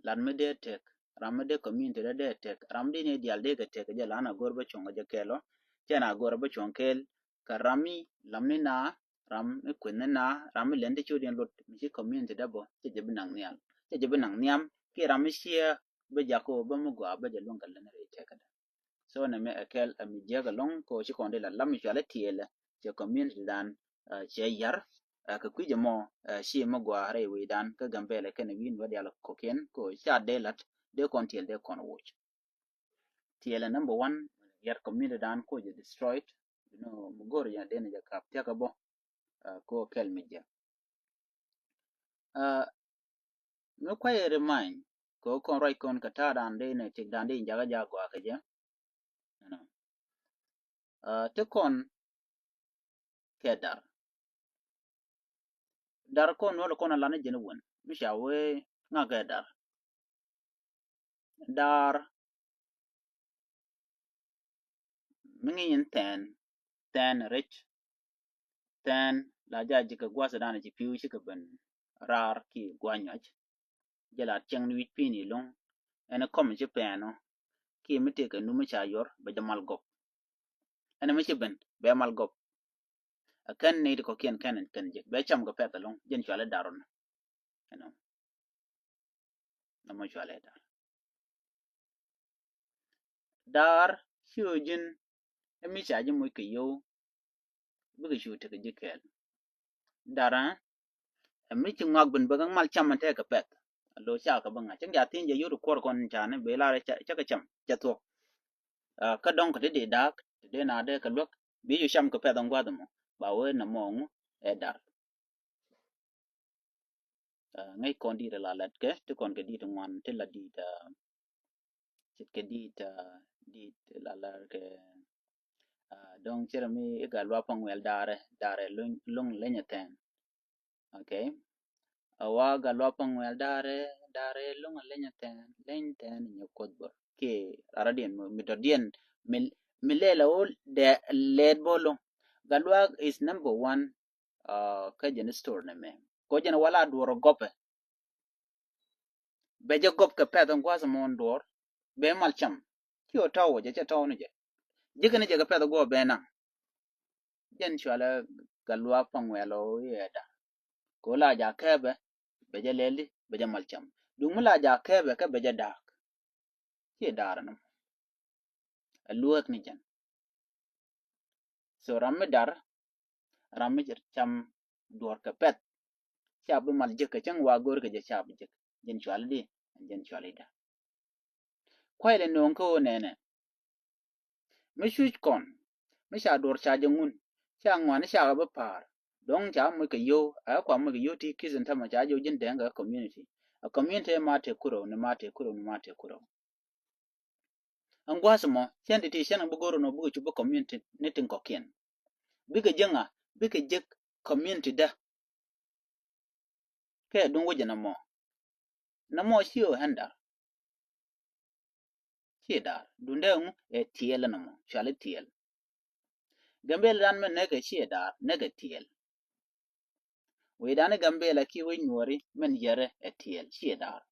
lat mi dee tek, ram mi dee community dee dee tek, ram di ni diaal dee kɛ tek jɛ lan a go̱r bä cuɔ̱ŋ jɛ kɛɛl ɔ. Cɛn a go̱r bä cuɔ̱ŋ kɛɛl kɛ ram mi lam ni na, ram mi kueth ni na, ram mi lɛn ti ciöt yɛn luɔt mi ci community dee bä cɛ jɛ bi naŋ nhial, cɛ jɛ bi naŋ nhiam kiɛ ram mi ciɛ bä jak kɛ wä bä mi gɔaa bä jɛ luäŋ kɛ lɛn rɛy tek kɛ dee. So nɛ mɛ ɛ kɛl ɛ mi jiäk ɛlɔ̱ŋ kɛ ɣöö ci kɔn di la lam mi cual ɛ tiɛɛlɛ cɛ community dan, ɛ, cɛ yar, ɛ, kɛ kui̱c ɛmɔ, ɛ, ci mi gɔaa rɛy wecdan kä Gambɛlɛ kɛnɛ wi̱i̱ ni wä diaal kɔ̱kiɛn kɛ ɣöö ca dee la̱t dee kɔn tiɛɛl dee kɔn woc. Tiɛɛlɛ number one, yar community dan kɛ ɣöö jɛ destroyed. You know, mi go̱o̱r jɛ dee ni jɛ kap thia̱k ɛ bä, ɛ, kɛ ɣöö kɛl mi jiäk. Ɛ, mi kuay remind kɛ ɣöö kɔn ruac kɔn kɛ ta̱a̱ dan dee ni tik dan dee in jakä jak gɔaa kɛ jɛ. Ɛnɔ. Ɛ, ti kɔn kɛ dar. Dar kɔn nuɔl kɔn a lan jɛn wän mi ca wee ŋa kɛ dar. Dar mi ŋi̱i̱n thɛn, thɛn rɛc, thɛn la ja ji̱ kɛ gua̱th dan ci pi̱w ci kɛ ben raar ki gua̱ nyuac. Jɛ la cieŋ ni wi̱c pi̱i̱ni lo̱ŋ ɛn kɔm ci pɛɛn ɔ. Ki mi tëëkɛ nu mi ca yuɔr bɛ jɛ mal gɔp. Ɛn mi ci ben bɛ mal gɔp. Ɛ kɛn ni ti kɔ̱kiɛn kɛn kɛn jɛ bɛ cam kɛ pɛth ɛlɔ̱ŋ jɛn cualɛ dar ɔn. Ɛnɔ. Nɔmɔ cualɛ dar. Dar ci ɣöö ji̱n ɛ mi ca ji̱ moc kɛ yio̱w. Bikɛ cu tekɛ ji̱ kɛɛl. Dar ɛ mi ci ŋɔak ben bɛ kɛ mal cam ɛn tekɛ pɛth. Lo ca kɛ bä ŋa̱c cäŋ ca thi̱n jɛ yot kuɔr kɔn ca ni bɛ lar cä kɛ cam cɛ thuɔ̱k. Kä dɔ̱ŋ kɛ ti dee da̱a̱k ti dee na dee kɛ luäk bi cu cam kɛ pɛth ɛn gua̱th ɛmɔ ba wee nɔmɔ ŋu ɛ dar. Ŋäc kɔn di̱i̱t la latkɛ ti kɔn kɛ di̱i̱t ŋuan ti la di̱i̱t. Ce̱tkɛ di̱i̱t, di̱i̱t la latkɛ. Dɔ̱ŋ cɛ rɛ mi i̱ Gatluak Paŋuɛl Da̱rɛ, Da̱rɛ lo̱ŋ leny ɛ thɛn. Okay. A wa Gatluak Paŋuɛl Da̱rɛ, Da̱rɛ lo̱ŋ leny ɛ thɛn, leny thɛn nyɛ Kuoth bä. Kiɛ rara diɛn mi dɔ̱diɛn mi lɛl a wä dɛ lɛt bä lo̱ŋ. Gatluak is number one. Kä jɛn story ni mɛ kɔ jɛn wala duɔr gɔpɛ. Bɛ jɛ gɔp kɛ pɛth in gua̱th mɔ in duɔr bɛ mal cam. Ci ɔ tɔw wä jɛ cɛ tɔw ni jɛ. Ji̱ kɛ ni jɛ kɛ pɛth guɔ bɛ naŋ. Jɛn cualɛ Gatluak Paŋuɛl ɔ iɛ da̱r. Kɛ wä la ja kɛɛpɛ bɛ jɛ lɛl di bɛ jɛ mal cam. Duŋ mi la ja kɛɛpɛ kɛ bɛ jɛ da̱a̱k. Ci da̱r ni mɔ. Ɛ luäk ni jɛn. So ram mi dar ram mi cam duɔr kɛ pɛth. Ca bi mal jek kɛ cäŋ wa go̱r kɛ jɛ ca bi jek. Jɛn cuali di jɛn cuali da. Kuay lɛ no̱o̱ŋ kä ɣöö nɛnɛ. Mi cuc kɔn, mi ca duɔr ca jɛ ŋun, ca ŋuan ca kɛ bi pa̱a̱r. Dɔ̱ŋ ca moc kɛ yio̱w, a kua moc kɛ yio̱w ti ki̱th in tämɛ ca jɛ ji̱n dɛŋ kɛ community. A community ma te kurɛ ni ma te kurɛ ni ma te kurɛ. Ɛn gua̱a̱th mɔ cɛn ti ti cɛn bi go̱r nɔ bikɛ cup bi community ni tin kɔ̱kiɛn. Bikɛ jek ŋa, bikɛ jek community dä. Kɛ duŋ wecɛ nɔmɔ. Nɔmɔ ci ɣöö ɛn da̱r. Ci da̱r. Duundɛ ŋu ɛ tiɛɛl nɔmɔ. Cuali tiɛɛl. Gambɛl dan mɛ nɛkɛ ci da̱r, nɛkɛ tiɛɛl. Wecdan i̱ Gambɛla kiɛ wec Nuɔri mɛn yɛrɛ ɛ tiɛɛl, ciɛ da̱r.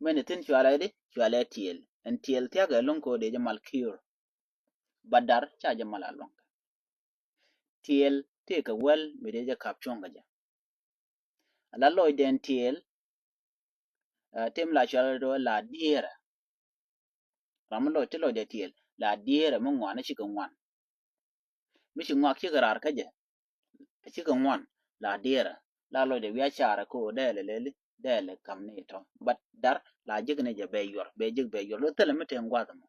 Mɛn i̱ thi̱n cualɛ di, cualɛ tiɛɛl. Ɛn tiɛɛl thia̱kɛ ɛlɔ̱ŋ kɛ ɣöö dee jɛ mal kiör. Ba da̱r ca jɛ mal a lua̱ŋ. Tiɛɛl tëëkɛ wäl mi dee jɛ ka̱p cuɔ̱ŋ kɛ jɛ. Ala lɔcdɛ ɛn tiɛɛl, ɛ, tëë mi la cualɛ di la diëërä. Ram mi lɔc ti lɔcdɛ tiɛɛl la diëërä mi ŋuan cikɛ ŋuan. Mi ci ŋuak cikɛ raar kä jɛ cikɛ ŋuan la diëërä la lɔcdɛ wi̱i̱ a carɛ ko dɛɛlɛ lɛli dɛɛlɛ kam ni tɔ. But da̱r la jek ni jɛ bɛ yuɔr, bɛ jek bɛ yuɔr. Lo thilɛ mi te ŋuath mɔ.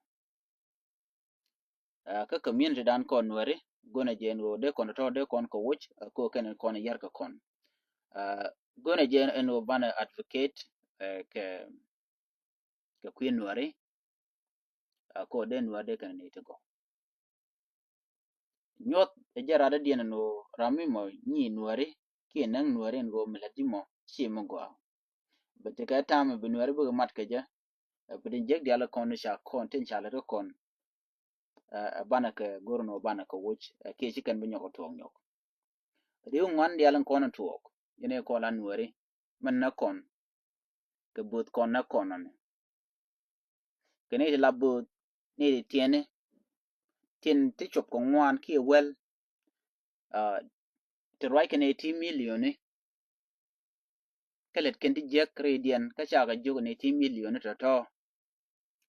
Ɛ, kä community dan kɔn Nuɛri, go̱nɛ jɛ ɛn ɣöö dee kɔn tɔ̱ dee kɔn kɛ woc, ɛ, ko kɛn kɔn yɛr kɛ kɔn. Ɛ, go̱nɛ jɛ ɛn ɣöö banɛ advocate, ɛ, kɛ, kɛ kui̱ Nuɛri, ɛ, ko dee Nuɛri dee kɛn ni ti gɔw. Nyuɔth ɛ jɛ rat dee diɛn ɛn ɣöö ram mi mɔ nyi Nuɛri kiɛ näk Nuɛri ɛn ɣöö mi lät ji̱ mɔ ci mi gɔaa. Bɛ tekɛ ta̱a̱ mi bi Nuɛri bikɛ mat kɛ jɛ, ɛ, bi tin jek diaal kɔn ni ca kɔn tin ca lät kä kɔn. Ɛ, ɛ banɛ kɛ go̱r ni wä banɛ kɛ woc, ɛ, kiɛ ci kɛn bi nyɔk kɛ tuɔɔk nyɔk. Riw ŋuan diaal in kɔn in tuɔɔk, in i̱ kɔn la Nuɛri mɛn nä kɔn kɛ bo̱o̱th kɔn nä kɔn nɔni. Kɛ ni ti la bo̱o̱th ni ti tiɛni tin ti cop kɛ ŋuan kiɛ wäl, ɛ, ti ruac kɛ ni ti milioni. Kä lät kɛn ti jiäk rɛydiɛn kä cakɛ jiök ni ti milioni tɔ̱tɔ̱.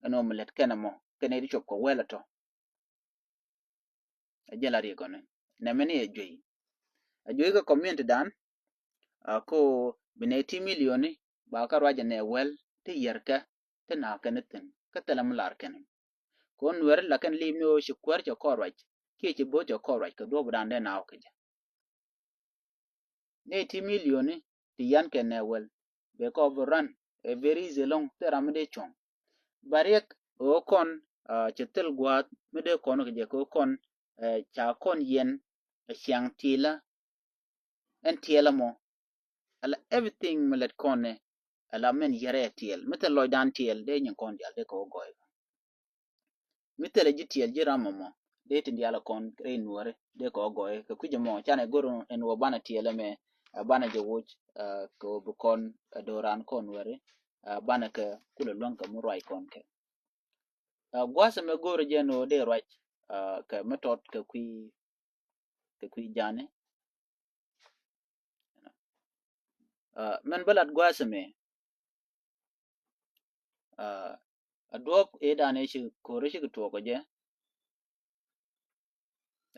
Ɛn ɣöö mi lät kɛn ɛmɔ kɛn ɛ ti cop kɛ wäl ɛ tɔ. Ɛ jɛn la riɛk ɔni nɛmɛ ni ɛ juey. Ɛ juey kɛ community dan. A ko bi nɛ ti milioni ba kä ruacɛ nɛ wäl ti yɛrkɛ ti na̱a̱kɛ ni thi̱n kä thilɛ mi lar kɛn. Kɛ ɣöö Nuɛri la kɛn li̱i̱p ni ɣöö ci kuäär cɛ kɔn ruac kiɛ ci bo̱o̱th cɛ kɔn ruac kɛ duɔ̱ɔ̱p dan dee naaw kɛ jɛ. Nɛ ti milioni ti yan kɛ nɛ wäl bɛ kɔ bi ran ɛ very easy lɔŋ thil ram mi dee cuɔ̱ŋ. Ba riɛk ɣöö kɔn, a, cɛ thil gua̱a̱th mi dee kɔn kɛ jɛ kɛ ɣöö kɔn, ɛ, ca kɔn yɛn ɛ ciaŋ ti̱i̱lä. Ɛn tiɛɛl ɛmɔ ala everything mi lät kɔn ni ala mɛn yɛrɛ ɛ tiɛɛl mi thil lɔcdan tiɛɛl dee nyin kɔn diaal dee kɛ ɣöö gɔɔy. Mi thilɛ ji̱ tiɛɛl ji̱ ram mɔmɔ dee tin diaal kɔn rɛy Nuɛri dee kɛ ɣöö gɔɔy kɛ kui̱c ɛmɔ canɛ go̱r ɛn ɣöö banɛ tiɛɛl ɛmɛ, ɛ, banɛ jɛ woc, ɛ, kɛ ɣöö bi kɔn, ɛ, do̱ran kɔn Nuɛri, ɛ, banɛ kɛ kulɛ luäŋ kɛ mi ruac kɔn kɛ. Ɛ, gua̱a̱th ɛmɛ go̱r jɛ ɛn ɣöö dee ruac, ɛ, kɛ mi tɔt kɛ kui̱ kɛ kui̱ jani. Ɛ, mɛn bä lat gua̱a̱th ɛmɛ. Ɛ, a duɔ̱ɔ̱p ëëdan ëë ci ko̱ri cikɛ tuɔɔk ɔ jɛ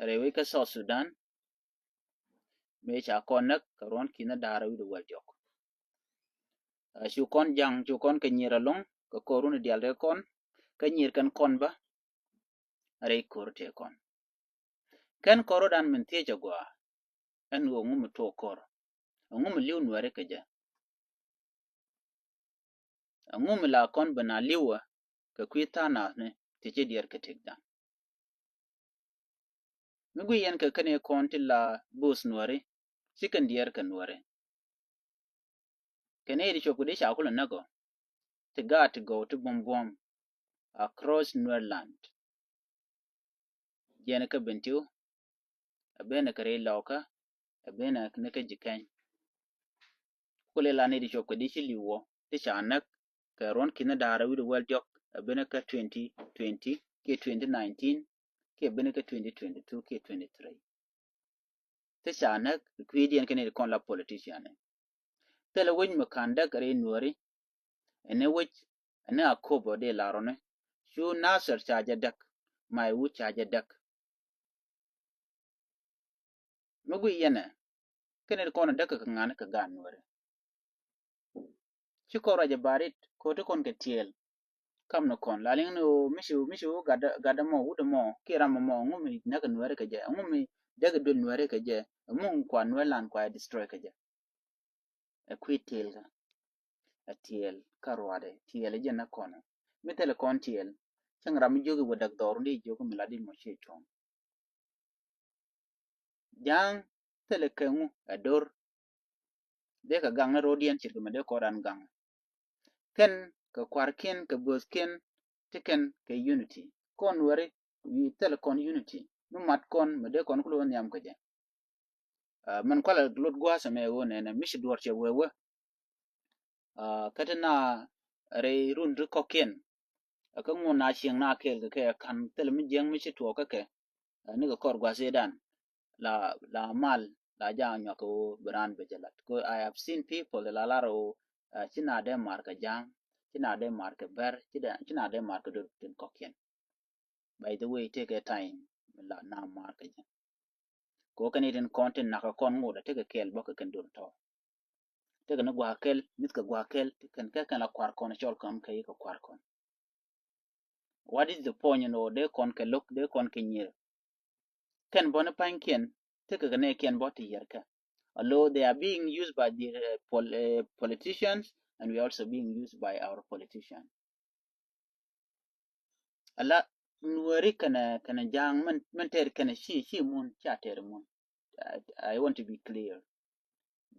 rɛy wec kä South Sudan. Mëë ca kɔn näk kɛ ruɔ̱n ki̱n da̱a̱r wi̱cdɛ wäl diɔ̱k. Ɛ, cu kɔn ja̱ŋ cu kɔn kɛ nyier ɛlɔ̱ŋ kɛ ko̱r wun diaal tëë kɔn kä nyier kɛn kɔn bä. Rɛy ko̱r tëë kɔn kɛn kɔr wä dan min thiec a gɔaa. Ɛn ɣöö ŋu mi tuɔɔk ko̱r? Ɛŋu mi li̱w Nuɛri kɛ jɛ? Ɛŋu mi la kɔn ben a li̱wä kɛ kui̱ tha̱a̱ŋ nathni ti ci diɛɛr kɛ tëkdan? Mi guiy yɛn kɛ kɛn i̱ kɔn ti la bo̱o̱th Nuɛri ci kɛn diɛɛr kɛ Nuɛri. Kɛn i̱ ti cuɔp kɛ di ca kulɛ näk ɔ ti gaat ti gɔw ti buɔ̱m buɔ̱m across Nuerland. Jiɛn kä Bentiu, a benɛ kä Rɛy Lɔkä, a benɛ ni kä Ji̱kɛny. Kulɛ la ni di cuɔp kɛ di ci li̱w wä ti ca näk kɛ ruɔ̱n ki̱n da̱a̱r a wi̱cdɛ wäl diɔ̱k, a benɛ kä twenty twenty kiɛ twenty nineteen kiɛ a benɛ kä twenty twenty two kiɛ twenty three. Ti ca näk kɛ kui̱diɛn kɛn i̱ kɔn la politician. Thilɛ wec mi ka̱n däk rɛy Nuɛri. Ɛn i̱ wec ɛn i̱ a ko̱p ɔ dee lar ɔni. Cu Nasir ca jɛ däk, may wut ca jɛ däk. Mi guiy yɛnɛ kɛn i̱ kɔn däk kɛ ŋa̱n kɛ gaat Nuɛri. Ci kɔn ruac ɛ barit ko̱ti kɔn kɛ tiɛɛl. Kam ni kɔn la liŋ ni ɣöö mi ci, mi ci ɣöö gatdä, gatdä mɔ, wutdä mɔ kiɛ ram mɔ, ŋu mi näk nuɛri kɛ jɛ, ŋu mi däk duël nuɛri kɛ jɛ, ŋu kua nuɛr lan kua destroy kɛ jɛ. Ɛ kui̱ tiɛɛl kä, ɛ tiɛɛl kä ruaadɛ, tiɛɛl ɛ jɛn ɛ kɔn. Mi thilɛ kɔn tiɛɛl, cäŋ ram mi jiök i̱ wä däk dhɔr ni jiök mi la dit mɔ ci cuɔ̱ŋ. Ja̱a̱ŋ thilɛ kɛ ŋu ɛ dor. Dee kɛ gaŋ ni ro̱diɛn ce̱tkɛ mɛ dee kɔn ran gaŋ. Kɛn kɛ kuarkiɛn kɛ bööthkiɛn ti kɛn kɛ unity. Kɔn weri thilɛ kɔn unity. Mi mat kɔn mɛ dee kɔn kulu wä nhiam kɛ jɛ. Mɛn kualɛ lot gua̱a̱th ɛmɛ ɣöö nɛnɛ mi ci duɔ̱ɔ̱r cɛ wee wee. Kä ti na rɛy run ti kɔ̱kiɛn. Kä ŋun na cieŋ na kɛɛl kɛ kɛ kan thilɛ mi jiäŋ mi ci tuɔɔk kä kɛ. Ni kɛ kɔr gua̱a̱th ëëdan la, la mal la ja̱a̱ŋ nyuak kɛ ɣöö bi raan bɛ jɛ lat. Kɛ I have seen people la lar ɣöö ci na dee mar kɛ ja̱a̱ŋ, ci na dee mar kɛ bɛr, ci na dee mar kɛ dor tin kɔ̱kiɛn. By the way, tekɛ time mi la na mar kɛ jɛ. Kɛ ɣöö kɛn itin kɔn tin nakä kɔn ŋot a tekɛ kɛɛl bä kɛ kɛn dor tɔ. Tekɛ ni gua̱a̱ kɛl, mith kɛ gua̱a̱ kɛl, ti kɛn kɛ kɛn la kua̱r kɔn cɔl kɔn kɛ yi kɛ kua̱r kɔn. What is the point in ɣöö dee kɔn kɛ lo̱k, dee kɔn kɛ nyier? Kɛn bä ni pa̱nykiɛn, tekɛ kɛ nɛɛkiɛn bä ti yɛrkɛ. Although they are being used by the uh, pol uh, politicians, and we are also being used by our politicians. Ala nuɛri kɛnɛ kɛnɛ ja̱a̱ŋ mɛn mɛn tɛr kɛnɛ ci ci mun ca tɛr mun. I, I want to be clear.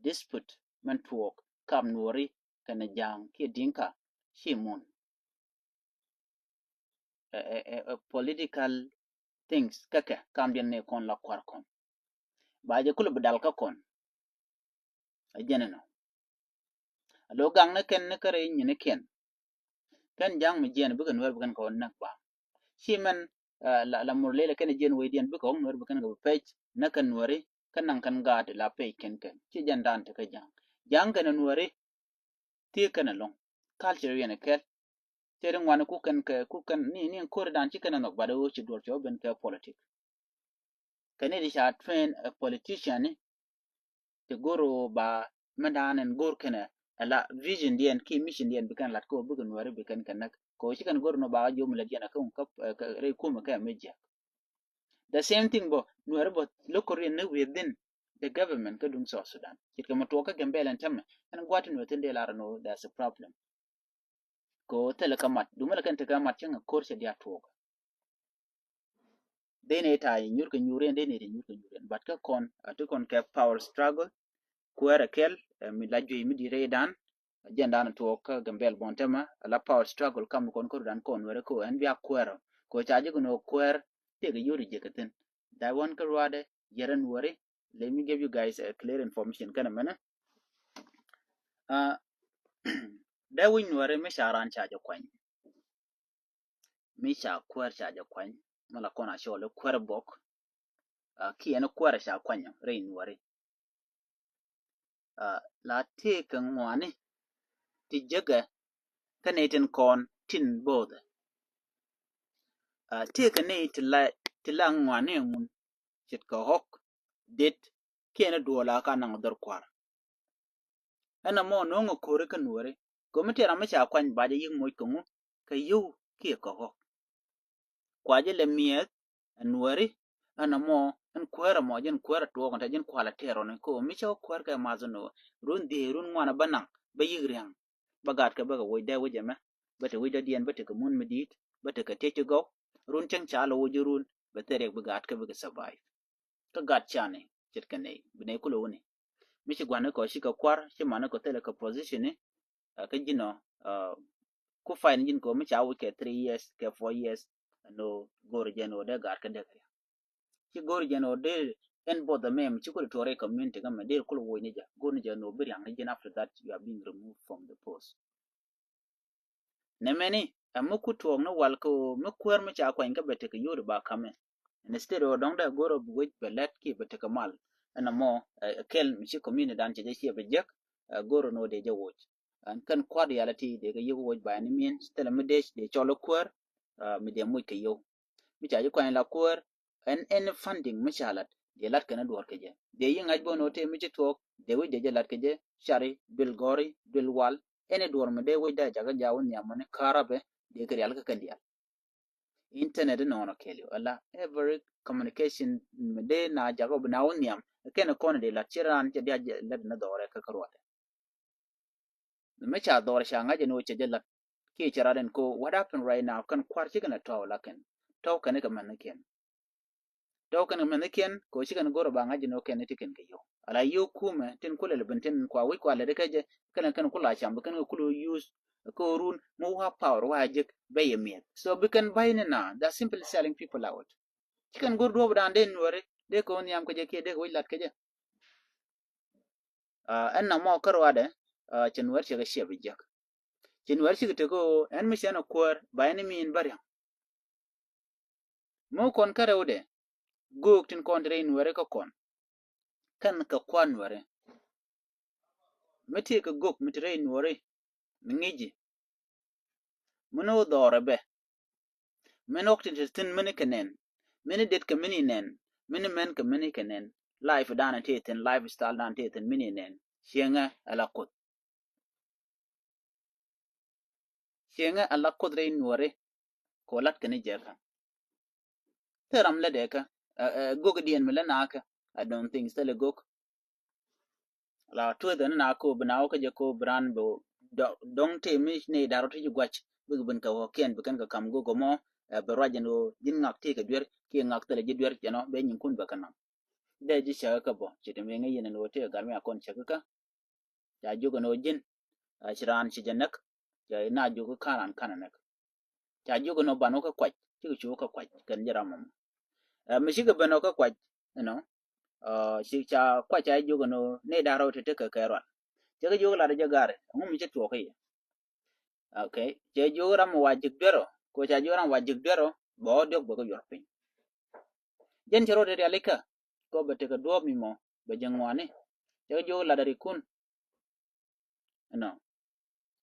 Dispute mɛn tuɔɔk kam nuɛri kɛnɛ ja̱a̱ŋ kiɛ diŋka ci mun. Ɛ, ɛ, ɛ, ɛ political things kä kɛ kam diɛn ni kɔn la kua̱r kɔn. Ba jɛ kulɛ bi dal kä kɔn. A jɛn ɛnɔ. A lo̱ gaŋ ni kɛn ni kä rɛy nyinikiɛn. Kɛn ja̱a̱ŋ mi jiɛn bikɛ nuɛr bi kɛn kɛ wä näk ba. Ci mɛn la, la mur lelɛ kɛn jiɛn wecdiɛn bikɛ wä nuɛr bi kɛn kɛ bi pec näk kɛn nuɛri kä naŋ kɛn gaat la pec kɛn kɛn. Ci jɛn dan ti kä ja̱a̱ŋ. Ja̱a̱ŋ kɛn nuɛri thiek kɛn ɛlɔ̱ŋ. Culture yɛn ɛ kɛl. Cɛ ri ŋuani ku kɛn kɛ ku kɛn ni ni ko̱ri dan ci kɛn ɛ nhɔk bat ɛ ɣöö ci duɔl cɛ wä ben kɛ politik. Kɛ ni di ca train a politician ni ti go̱r ɣöö ba mɛ dan ɛn go̱r kɛn ɛ la vision diɛn ki mission diɛn bi kɛn lat kɛ ɣöö bikɛ nuɛri bi kɛn kɛ näk kɛ ɣöö ci kɛn go̱r ni ba ɣä jiom lɛ diɛn ɛ kä ŋukä rɛy kumɛ kɛ ɛ mi jiäk. The same thing bä nuɛri bä lo̱k kɛ riɛn ni within the government kä duŋ South Sudan. Ce̱tkɛ mɛ tuɔɔk kä Gambɛl ɛn tämɛ ɛn gua̱a̱th ti nuɛr thi̱n dee lar ɛn ɣöö there's a problem. Kɛ ɣöö thilɛ kä mat dumä lɛ kɛn tekɛ mat cäŋ ɛ ko̱r cɛ diaal tuɔɔk. Dee nɛ ta̱a̱ nyuur kɛ nyuur yɛn dee nɛ ti nyuur kɛ nyuur yɛn but kä kɔn a ti kɔn kɛ power struggle. Kuäärɛ kɛl ɛ mi la juey mi di̱i̱t rɛydan. Jɛn dan tuɔɔk kä Gambɛl bɔn tämɛ a la power struggle kam kɔn kä rudan kɔn wɛrɛ kɛ ɣöö ɛn bia kuäärä kɛ ɣöö ca ji̱ kɛ nɔ kuäär. Tëëkɛ yio̱w ti jiäkä thi̱n. Da̱a̱ wan kä ruaadɛ yɛrɛ nuɔri. Let me give you guys a clear information kɛnɛ mɛnɛ. Dee wi̱c nuɔri mi ca raan ca jɛ kuany. Mi ca kuäär ca jɛ kuany mi la kɔn a cɔɔl i̱ kuäär bok. Kiɛ ni kuäär ca kuany rɛy nuɔri. La tëëkɛ ŋuani ti jekɛ kä nɛy tin kɔn tin bo̱o̱thɛ. Tëëkɛ nɛy ti la, ti la ŋuani ŋun ce̱tkɛ ɣɔ̱k det kiɛ ni duɔla ka naŋ dhɔr kua̱r. Ɛn ɛmɔ no̱o̱ŋ ɛ ko̱ri kä nuɔri kɛ mi tëë ram mi ca kuany ba jɛ yi̱k moc kɛ ŋu kɛ yio̱w kiɛ kɛ ɣɔ̱k. Kua jɛ lɛ miɛth ɛ nuɔri. Ɛn ɛmɔ ɛn kuäär ɛmɔ jɛn kuäär ɛ tuɔɔk ɛn te jɛn kualɛ tɛɛr ɔni kɛ ɣöö mi cä kuäär kɛ math ɛn ɣöö run dhiee run ŋuan ɛ bä naŋ bä yi̱k ria̱ŋ. Bä gat kɛ bä kɛ woc dee wi̱c ɛmɛ bä te wi̱c dɔ̱diɛn bä te kɛ mun mi di̱i̱t bä te kɛ tiec ci gɔw. Run cäŋ ca lɛ woc run bɛ thil riɛk bi gat kɛ bikɛ survive. Kä gat cani ce̱tkɛ nɛy bi nɛy kulɛ wuni. Mi ci gua̱ni kɔ ci kɛ kua̱r ci mani kɔ thilɛ kɛ position ni. Kä ji̱n ɔ ku fain ji̱n kɔ mi ca wi̱c kɛ three years kɛ four years. Ɛn ɣöö go̱o̱r jɛn ɣöö dee gat kä dee kɛ ria̱ŋ. Ci go̱o̱r jɛn ɣöö dee ɛn both the mem ci kulɛ tuɔɔr rɛy community kä mɛ dee kulɛ woc ni jɛ go̱o̱r ni jɛ ɛn ɣöö bi ria̱ŋ ni ji̱n. After that you are being removed from the post. Nɛ mɛni ɛ mi ku tuɔɔk ni wal kɛ ɣöö mi kuäär mi ca kuany kä bɛ tekɛ yio̱w di ba kamɛ. Instead ɣöö dɔ̱ŋ dee go̱r ɔ bi wec bɛ lɛt kiɛ bɛ tekɛ mal. Ɛn ɛmɔ ɛ kɛl mi ci community dan cɛ jɛ ciɛ bɛ jek. Ɛ go̱r ɔ ni ɣöö dee jɛ woc ɛn kɛn kua̱r diaal ɛ ti dee kɛ yio̱w woc by any means. Thilɛ mi dee dee cɔl ɛ kuäär mi dee moc kɛ yio̱w. Mi ca ji̱ kuany la kuäär ɛn any funding mi ca lat dee lat kɛn duɔr kɛ jɛ. Dee yi ŋa̱c bä ni ɣöö tëë mi ci tuɔɔk dee wec dee jɛ lat kɛ jɛ. Cari duël gɔ̱ri duël wal. Any duɔr mi dee wec dee jakä jaw nhiam mani ka̱rapɛ dee kɛ rial kä kɛn diaal. Internet inɔnɔ kɛɛliw ala every communication mi dee na jakɔ bi na wä nhiam kɛn kɔn dee lat ci raan cɛ diac lät ni dhɔrɛ kä kä ruɔdɛ. Mi ca dhɔr ca ŋa̱c ni wä cɛ jɛ lat kiɛ cɛ rat in ko what happened right now kɛn kuar cikɛn a tɔw la kɛn tɔw kɛn kɛ mɛn ni kɛn. Tɔw kɛn kɛ mɛn ni kɛn ko cikɛn go̱r ba ŋa̱c ni wä kɛn ni ti kɛn kɛ yio̱w ala yio̱w kumɛ tin kulɛ lɛ bin tin kua wi̱c kua lɛ di kɛ jɛ kɛn kɛn kula cam bi kɛn kɛ kulu use kɛ run mi wa power wa jek bɛ yɛ miɛth so bi kɛn bay ni na they are simply selling people out. Cikɛn go̱r duɔp dan dee nuɔri dee kɛ wä nhiam kɛ jɛ kiɛ dee kɛ wi̱c lat kɛ jɛ. Ɛn na mɔ kä ruadɛ cɛ nuɛr cɛ kɛ ciɛ bi jiäk. Cɛ nuɛr cikɛ tek ɣöö ɛn mi cɛ nɔ kuäär ba ɛn mi in bä ria̱ŋ. Mi kɔn kä rɛwdɛ göök tin kɔn ti rɛy nuɛri kä kɔn kɛn kɛ kua̱r nuɛri. Mi ti kɛ göök mi ti rɛy nuɛri mi ŋi̱ci. Mini wä dhɔrɛ bɛ. Mini ɣɔk ti ti thin mini kɛ nɛn. Mini det kɛ mini nɛn. Mini mɛn kɛ mini kɛ nɛn. Life dan ti thin, lifestyle dan ti thin mini nɛn. Cieŋɛ ala Kuoth. Cieŋɛ ala Kuoth rɛy nuɔri. Kɛ wä lat kɛ ni jɛ kä. Thil ram lɛ dee kä. Ɛ, ɛ, gök diɛn mi lɛ naa kä. I don't think thilɛ gök. La tueth ɛn na ko bi na wä kä jɛ ko bi ran bi dɔŋ ti mi ni darɔ ti ji guac bik bin kɛ wä kiɛn bi kɛn kɛ kam gogo mɔ. Bi ruac ɛn wä ji̱n ŋak ti kɛ duer ki ŋak thilɛ ji̱ duer jɛnɔ bɛ nyin kun bɛ kɛ nam. Dee ji̱ cɛ kä bɔ ci ti mi ŋä yɛn ɛn wä ti kɛ gar mi a kɔn cɛ kä kä. Ca jiök ɛn wä ji̱n ci ran ci jɛ näk. Cɛ na jiök kä ran kan näk. Ca jiök ɛn ɔ ban wä kä kuac cikɛ cu wä kä kuac kɛn ji̱ ram mɔ. Ɛ mi cikɛ ben ɔ kä kuac ɛnɔ. Ci ca kuac ca jiök ɛn ɔ ni da̱r rɔw ti tekɛ kɛ rual. Cɛ kɛ jiök lat jɛ gari ɛŋu mi ci tuɔk i̱. Okay. Cɛ jiök ram wa ji̱k duer ɔ ko ca jiök ram wa ji̱k duer ɔ bɛ ɔ diɔk bɛ kɛ yuɔr piny. Jɛn cɛ rɔ ti rialikä kɔ bɛ tekɛ duɔ̱ɔ̱p mi mɔ bɛ jɛ ŋuani. Cɛ kɛ jiök lat ri kun. Ɛnɔ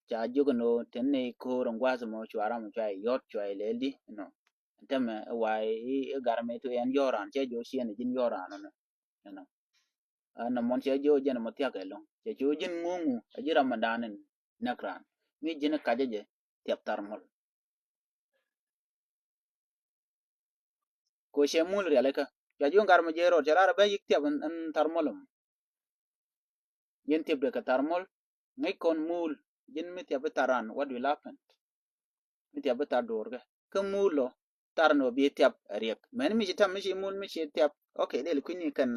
ca jiök ɛn ɣöö tin ni ko̱o̱r ɛn gua̱a̱th ɛmɔ cua ram cua yɔt cua ilɛl di ɛnɔ. Tɛmɛ ɛ wa i̱ gar mi tu ɛn yɔran cɛ jiök ciɛn ji̱n yɔran ɛnɔ. Ɛnɔ ɛnɔ mɔn cɛ jiök jɛn ɛmɔ thiak ɛlɔŋ cɛ cu ji̱n ŋuŋu ɛ ji̱ ram ɛdan in näk ran mi ji̱n kacä jɛ thiap thar mɔl. Ko cɛ mul rialikä cua jiök ɛ gar mi jɛ rɔɔd cɛ rar ɛ bɛ yik thiap ɛn thar mɔl ɛmɔ. Ji̱n thiepdɛ kɛ thar mol ŋäc kɔn muul. Ji̱n mi thiap bi thar ran what will happen? Mi thiap bi thar do̱rkɛ kä muul lɔ thar ni wä bi thiap a riɛk mɛn mi ci tam mi ci muul mi ci thiap. Okay, del kuini kɛn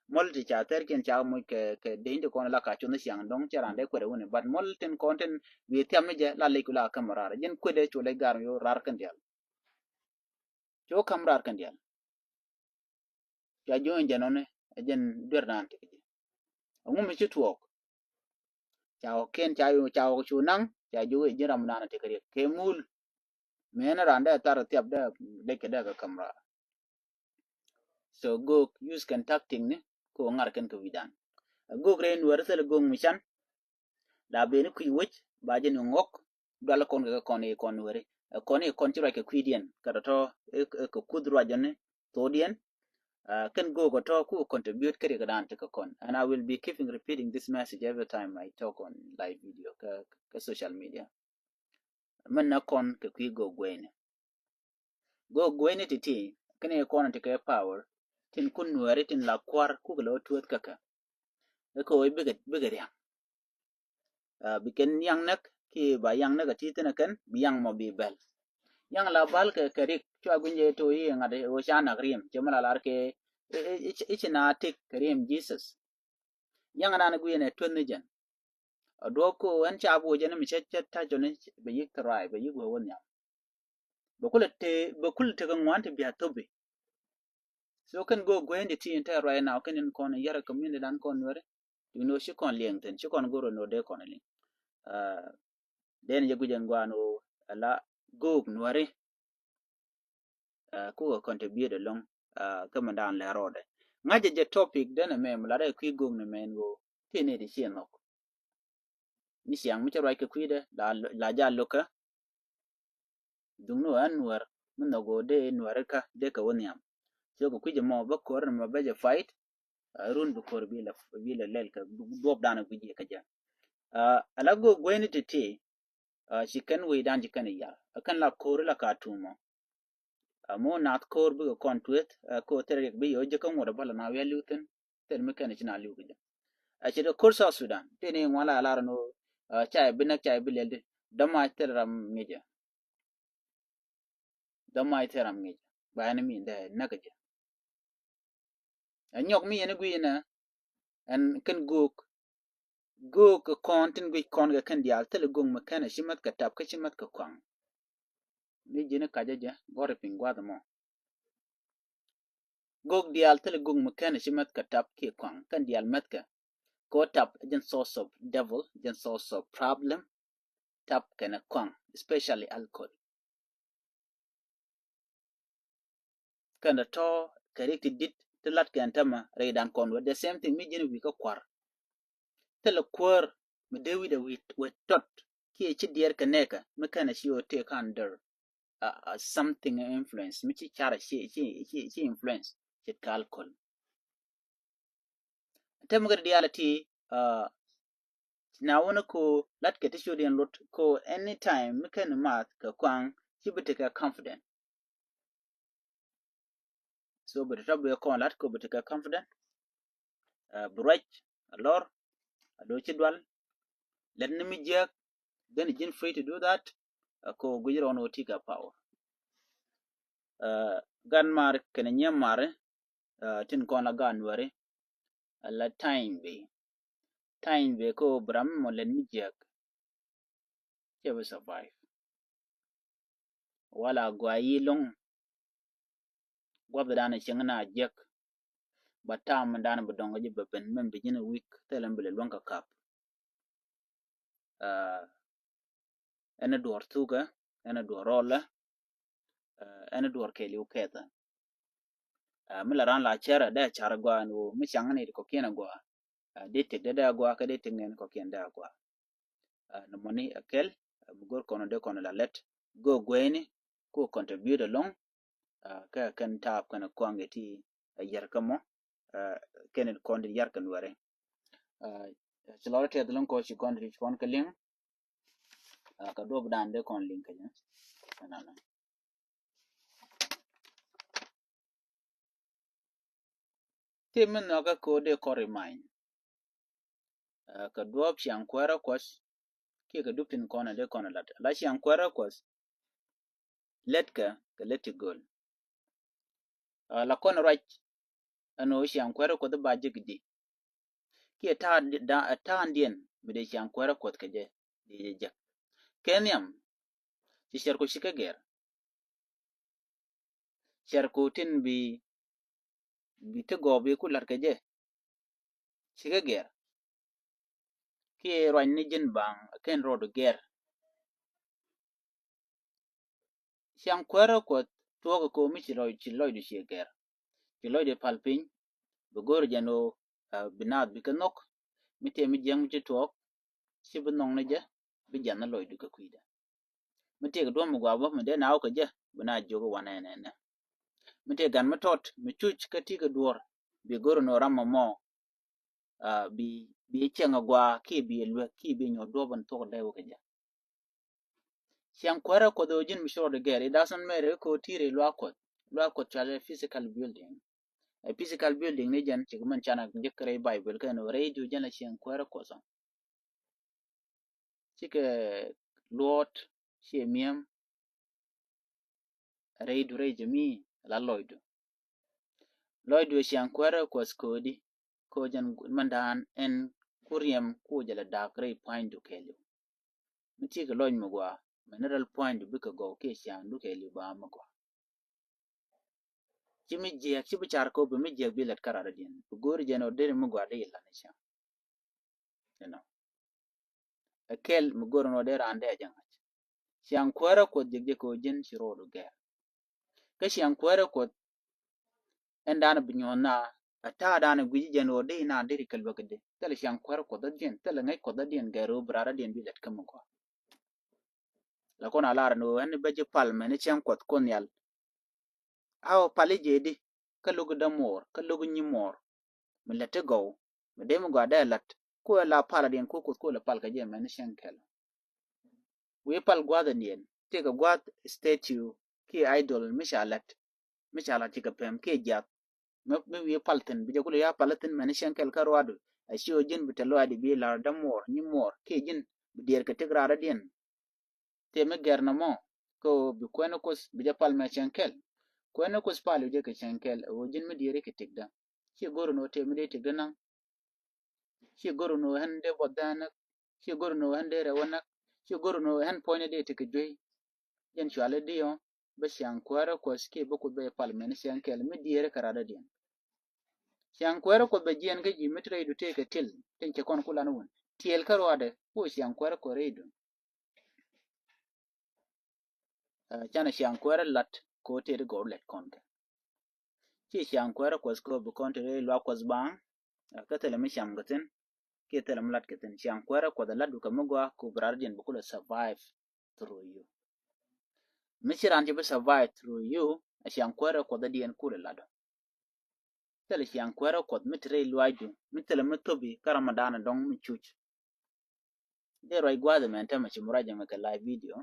mol ti ca thɛr kiɛn ca muc kɛ kɛ deny ti kɔn la ka cuɔth ni ciaŋ dɔŋ cɛ ran dee kuɛrɛ wuni but mol tin kɔn tin bi thiap mi jɛ la lec ku la käm rar ji̱n kuɛdɛ cu lec gar mi rar kɛn dial. Cu käm rar kɛn dial. Ca jiök ɛn jɛn ɔni ɛ jɛn duer naan ti kɛ ji̱. Ɛŋu mi ci tuɔɔk? Ca ɣɔkiɛn ca ɣɔk cu naŋ ca jiök ɛ ji̱n ram naan ti kɛ riɛk kɛ muul. Mëë ni raan dee thar thiap dee lec kɛ dee kɛ käm raar. So göök use kɛn tactic ni kɛ ɣöö ŋar kɛn kɛ wi̱dan. Ɛ göök rɛy nuɛɛri thil göök mi can. La ben ni kui̱ wec ba jɛ ni ŋɔk dual kɔn kɛ kɔn i̱ kɔn weri. Ɛ kɔn i̱ kɔn ci ruac kɛ kui̱diɛn kɛ tɔ̱tɔ̱ i̱ kɛ kuth ruac jɔni thokdiɛn. Kɛn go̱o̱k ɛ tɔ̱ ku contribute kɛ riɛk dan ti kɛ kɔn and I will be keeping repeating this message every time I talk on live video kɛ kɛ social media. Mɛn nɛ kɔn kɛ kui̱ go̱o̱k gueyni. Go̱o̱k gueyni ti ti kɛn i̱ kɔn ti kɛ power tin kun nuɛɛri tin la kuar kuk lɛ wä tueth kä kɛ. Ɛ kɛ wä bikɛ bikɛ riaŋ. Bi kɛn yaŋ näk ki ba yaŋ näk a ti thin a kɛn bi yaŋ mɔ bi bɛl. Yaŋ la bal kɛ kɛ rik cua guinyɛ to i̱ ŋa̱t i̱ wä ca nak riɛm cɛ mɛ la lar kɛ i̱ ci na tik kɛ riɛm Jesus. Yaŋ nan guinyɛ nɛ tueth ni jɛn. A duɔk ko ɛn ca bu jɛn mi cɛ cɛ tac jɔni bɛ yik thrive bɛ yik wee wä nhiam. Bɛ kulɛ te bɛ kulɛ tekɛ ŋuan ti bia thopi. So kɛn go̱o̱k gueyni ti in tɛɛr right now kɛn in kɔn in yɛrɛ community dan kɔn nuɛri. Duŋni wä ci kɔn liɛŋ thin ci kɔn go̱o̱r in wä dee kɔn liŋ. Den jɛ guic in guan wä ala go̱o̱k nuɛri. Kukɛ contribute alɔŋ kä mi dan lɛ rɔɔdɛ ŋa̱cɛ jɛ topic den ɛmɛ mi lat ɛ kui̱ go̱o̱k ni mɛn wä ti ni ti ci in nhɔk. Ni ciaŋ mi cɛ ruac kɛ kui̱dɛ la ja lokä. Duŋni wä ɛn nuɛr mi nhɔk wä dee nuɛri kä dee kɛ wä nhiam. Cɛ kɛ kui̱c ɛmɔ bä ko̱r ni mɔ bä jɛ fight. Run bi ko̱r bi lɛ bi lɛ lɛl kɛ duɔp dan ɛ gui̱c yɛ kä jɛ. Ala go̱o̱k gueyni ti ti. Ci kɛn wecdan ci kɛn yar ɛ kɛn la ko̱r la ka tumɔ. Ɛ mɔ nath ko̱r bikɛ kɔn tueth ɛ ko̱r thil riɛk bi yɛ wä jek kä ŋuɔt ɛ bä la na wi̱i̱ a li̱w thi̱n. Thil mi kɛn ci na li̱w kɛ jɛ. Ɛ ci dee ko̱r South Sudan tëë ni ŋuan la lar ni ɣöö ca yɛ bi näk ca yɛ bi lɛl di dämac thil ram ŋi̱cɛ. Dämac thil ram ŋi̱cɛ ba ɛn mi dee näk kɛ jɛ. Ɛ nyɔk mi yɛn i̱ gui̱c inɛ ɛn kɛn göök. Göök kɛ kɔn tin guic kɔn kɛ kɛn diaal thilɛ göök mi kɛn ɛ ci mäth kɛ tap kä ci mäth kɛ kɔaŋ. Mi ji̱n i̱ kacä jɛ gɔr i̱ piny gua̱th ɛmɔ. Göök diaal thilɛ göök mi kɛn ɛ ci mäth kɛ tap kiɛ kɔaŋ kɛn diaal mäth kɛ. Kɛ ɣöö tap jɛn source of devil, jɛn source of problem. Tap kɛnɛ kɔaŋ, especially alcohol. Kɛn tɔ̱ kɛ rik ti dit ti lat kɛn tämɛ rɛydan kɔn wee the same thing mi ji̱n wi̱i̱ kä kua̱r. Thilɛ kuäär mi dee wi̱i̱dɛ wi̱i̱ wee tɔt kiɛ ci diɛɛr kɛ nɛɛkä mi kɛn a ci ɣöö tëë ka̱n däär. Something influence mi ci carɛ ci influence ci kɛ alcohol. Tɛm kɛ diaal ti na wun ko lat kɛ ti cu diɛn lut ko anytime mi kɛn math kɛ kuaŋ ci bi tekɛ confident. So bi tɔtɔ bi kɔn lat ko bi tekɛ confident. Bi ruac a lɔr a do ci dual. Lɛt ni mi jiɛk then jin free to do that. Ko guic rɔn o ti kɛ power. Gan mar kɛnɛ nyɛ mar tin kɔn la gan wɛri. Ala time bi time bi ko bram mɔ lɛn mi jiɛk. Cɛ bi survive. Wala gua yi loŋ. Guath dan cieŋ na jiɛk. Ba tam dan bi dɔŋ ji bɛ ben mɛn bi jin week thilɛ bi lɛ luɔŋ ka kap. Ɛn duɔr thukɛ ɛn duɔr rɔlɛ. Ɛn duɔr kɛɛliw kɛthɛ. Mi la ran la cɛrɛ dee car gua ni wo mi caŋ ni kɔkiɛn gua. Dee tek dee dee gua kɛ dee tek ni kɔkiɛn dee gua. Ni mɔni a kɛl mi gor kɔnɔ dee kɔnɔ la lɛt go guɛni ko contribute along. Kɛ kɛn taap kɛn kuaŋ iti a yɛr kä mɔ. Kɛn kɔn di yɛr kɛn wɛrɛ. Ci lɔrɛ tɛth lɔŋ kɔ ci kɔn di ci kɔn kɛ liŋ. Kɛ duɔp dan dee kɔn liŋ kɛ jɛ. Ti mi nhɔkä ko dee kɔri many. Kɛ duɔp ciaŋ kuɛrä kuɔth kiɛ kɛ dup tin kɔn dee kɔn lat la ciaŋ kuɛrä kuɔth. Letkɛ kɛ let ti göl. La kɔn ruac ɛn ɣöö ciaŋ kuɛrä kuɔth ba jek di. Kiɛ ta̱a̱ diɛn mi dee ciaŋ kuɛrä kuɔth kɛ jɛ di jɛ jek. Kɛ nhiam ci cɛr ku ci kä gɛr. Cɛr ku tin bi bi ti gɔɔ bi ku lat kɛ jɛ. Ci kä gɛr kiɛ ruany ni ji̱n baŋ kɛn rɔɔdu gɛr. Ciaŋ kuäärä kuɔth tuɔɔk kɛ komi ci lɔc ci lɔcdu ci gɛr. Ci lɔcdu pal piny bi go̱o̱r jɛn ɣöö bi naath bi kɛ nhɔk. Mi tëë mi jiäŋ mi ci tuɔɔk ci bi nhɔk ni jɛ bi jiath ni lɔcdu kɛ kui̱dɛ. Mi tëë kɛ duɔ̱m mi gɔaa bä mi dee na wä kɛ jɛ bi na jiök i̱ wanɛ nɛnɛ. Mi tëë gan mi tɔt mi cuc kä ti kɛ duɔ̱ɔ̱r bi go̱o̱r ni ɣöö ram mɔmɔ. Bi bi cieŋ agua kiɛ bi luek kiɛ bi nyuɔth duɔp in thuɔk dee wä kɛ jɛ. Ciaŋ kuäärä kuɔth ɣöö ji̱n mi ci rɔɔdɛ gɛr, it doesn't matter ko ti̱i̱r i̱ luaak kuɔth. Luaak kuɔth cualɛ physical building. Ɛ physical building ni jɛn cikɛ mɛn canɛ jek rɛy Bible kɛn ɣöö rɛydu jɛn la ciaŋ kuäärä kuɔth ɔ. Cikɛ luɔt ciɛ mi̱em. Rɛydu rɛy jɛ mi la lɔcdu. Lɔcdu ɛ ciaŋ kuäärä kuɔth ko̱di ko jɛn mɛndan ɛn ku riɛm ku jɛ la da̱a̱k rɛy pua̱nydu kɛɛliw. Mi ti̱i̱ kɛ lɔc mi gɔaa mɛn ni rɛl pua̱nydu bikɛ gɔw kiɛ ciaŋdu kɛɛliw ba mi gɔaa. Ci mi jiɛk ci bi car kop bi mi jiɛk bi lɛt kä radɔ̱diɛn bi go̱o̱ri jɛn ɔ deri mi gɔaa dee ilan i̱ ciaŋ. You know. Ɛ kɛl mi go̱o̱ri nɔ dee raan dee a jɛ ŋa̱c. Ciaŋ kuäärä kuɔth jiɛk jɛ kɛ ɔ ji̱n ci ro̱o̱du gɛr. Kä ciaŋ kuäärä kuɔth ɛn da̱a̱n bi nyuɔ̱ɔ̱n na a ta̱a̱ da̱a̱n gui̱ci jɛn ɣöö di inan diri kɛ luäk di thilɛ ciaŋ kuäärä kuɔth dɔ̱diɛn thilɛ ŋäc kuɔth dɔ̱diɛn gɛr ɣöö bi raar dɔ̱diɛn bi lɛt kä mi gɔaa. La kɔn a lar ni ɣöö ɛn bɛ ji̱ pal mɛn i̱ ciaŋ kuɔth kuɔn nhial. A ɣöö pal i̱ jee di kä lo̱k i̱ dämuɔɔr kä lo̱k i̱ nyimuɔɔr. Mi lät ti gɔw mi dee mi gɔaa dee lät ku ɛ la pal a diɛn ku kuoth ku ɛ la pal kɛ jɛ mɛn i̱ ciaŋ kɛl. wi̱i̱ pal gua̱a̱th in yɛn tëëkɛ gua̱a̱th statue kiɛ idol mi ca lat, mi ca lat cikɛ pɛm kiɛ jiath. Mi, mi wi̱i̱ pal thi̱n bi jɛ kulɛ ya pal thi̱n mɛn cieŋ kɛl kä ruaadu. A ci ɣöö ji̱n bi te luaadi bi lar dämuɔɔr nyimuɔɔr kiɛ ji̱n bi diɛɛr kɛ tëk raadädiɛn. Tëë mi gɛr nɔmɔ kɛ ɣöö bi kuɛn ni Kuoth bi jɛ pal mɛ cieŋ kɛl. Kuɛn ni Kuoth pal wi̱cɛ kɛ cieŋ kɛl ɣöö ji̱n mi diɛɛri kɛ tëkdä. Ci go̱r ni ɣöö tëë mi dee tëkdä naŋ. Ci go̱r ni ɣöö ɣän dee buɔth dee näk. Ci go̱r ni ɣöö ɣän dee rɛw näk. Ci go̱r ni ɣöö ɣän puɔ̱nyni dee tekɛ juey. Jɛn cuali diɔ bä ciaŋ kuäärä Kuɔth kiɛ bä Kuoth bä jɛ pal mɛn cieŋ kɛl mi diɛɛri kɛ raadädiɛn. Ciaŋ kuäärä Kuɔth bɛ jiɛn kä ji̱ mi ti rɛydu tëëkɛ tiɛl tin cɛ kɔn kulan wun tiɛl kä ruaadɛ ku ciaŋ kuäärä Kuɔth rɛydu. Ɛ, canɛ ciaŋ kuäärä lat kɛ ɣöö tëë ti gɔw lɛt kɔn kɛ. Ci ciaŋ kuäärä Kuɔth kɛ ɣöö bi kɔn te rɛy luaak Kuɔth baaŋ. Ɛ, kä thilɛ mi cam kɛ thi̱n kiɛ thilɛ mi lat kɛ thi̱n. Ciaŋ kuäärä Kuɔth ɛ latdu kɛ mi gɔaa kɛ ɣöö bi raadädiɛn bi kulɛ survive through you. Mi ci raan ci bi survive through you, ɛ ciaŋ kuäärä Kuɔth ɛ diɛn kulɛ latdɔ. Thilɛ ciaŋ kuäärä Kuɔth mi te rɛy luaacdu, mi thilɛ mi thopi kä Ramadan dɔ̱ŋ mi cuc. Dee ruac gua̱a̱th ɛmɛn täämɛ ci mi ruac ɛmɛ kɛ live video.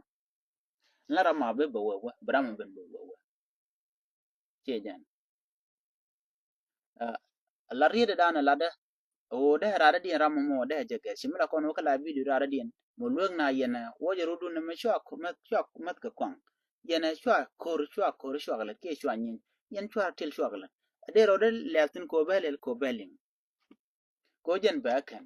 La ram a bi bɛ wee wee, bi ram a ben bɛ wee wee. Ciɛ jɛn. Ɛ, la riet dan latdä. Ɣöö dee raadädiɛn ram mɔ dee jɛ gɛr. Ci mi la kɔn wä kä la video raadädiɛn. Mɔ luek na yɛn ɛ, wä jɛ rut dun mɛ cua k-, mɛ cua k-, mɛ kɛ kɔaŋ. Yɛn ɛ cua ko̱r, cua ko̱r, cua kɛ lät kiɛ cua nyin. Yɛn cua til cua kɛ lät. Dee rɔ dee lɛp thi̱n kɛ ɣöö bɛ lɛl kɛ ɣöö bɛ liŋ. Kɛ ɣöö jɛn bɛ kɛn.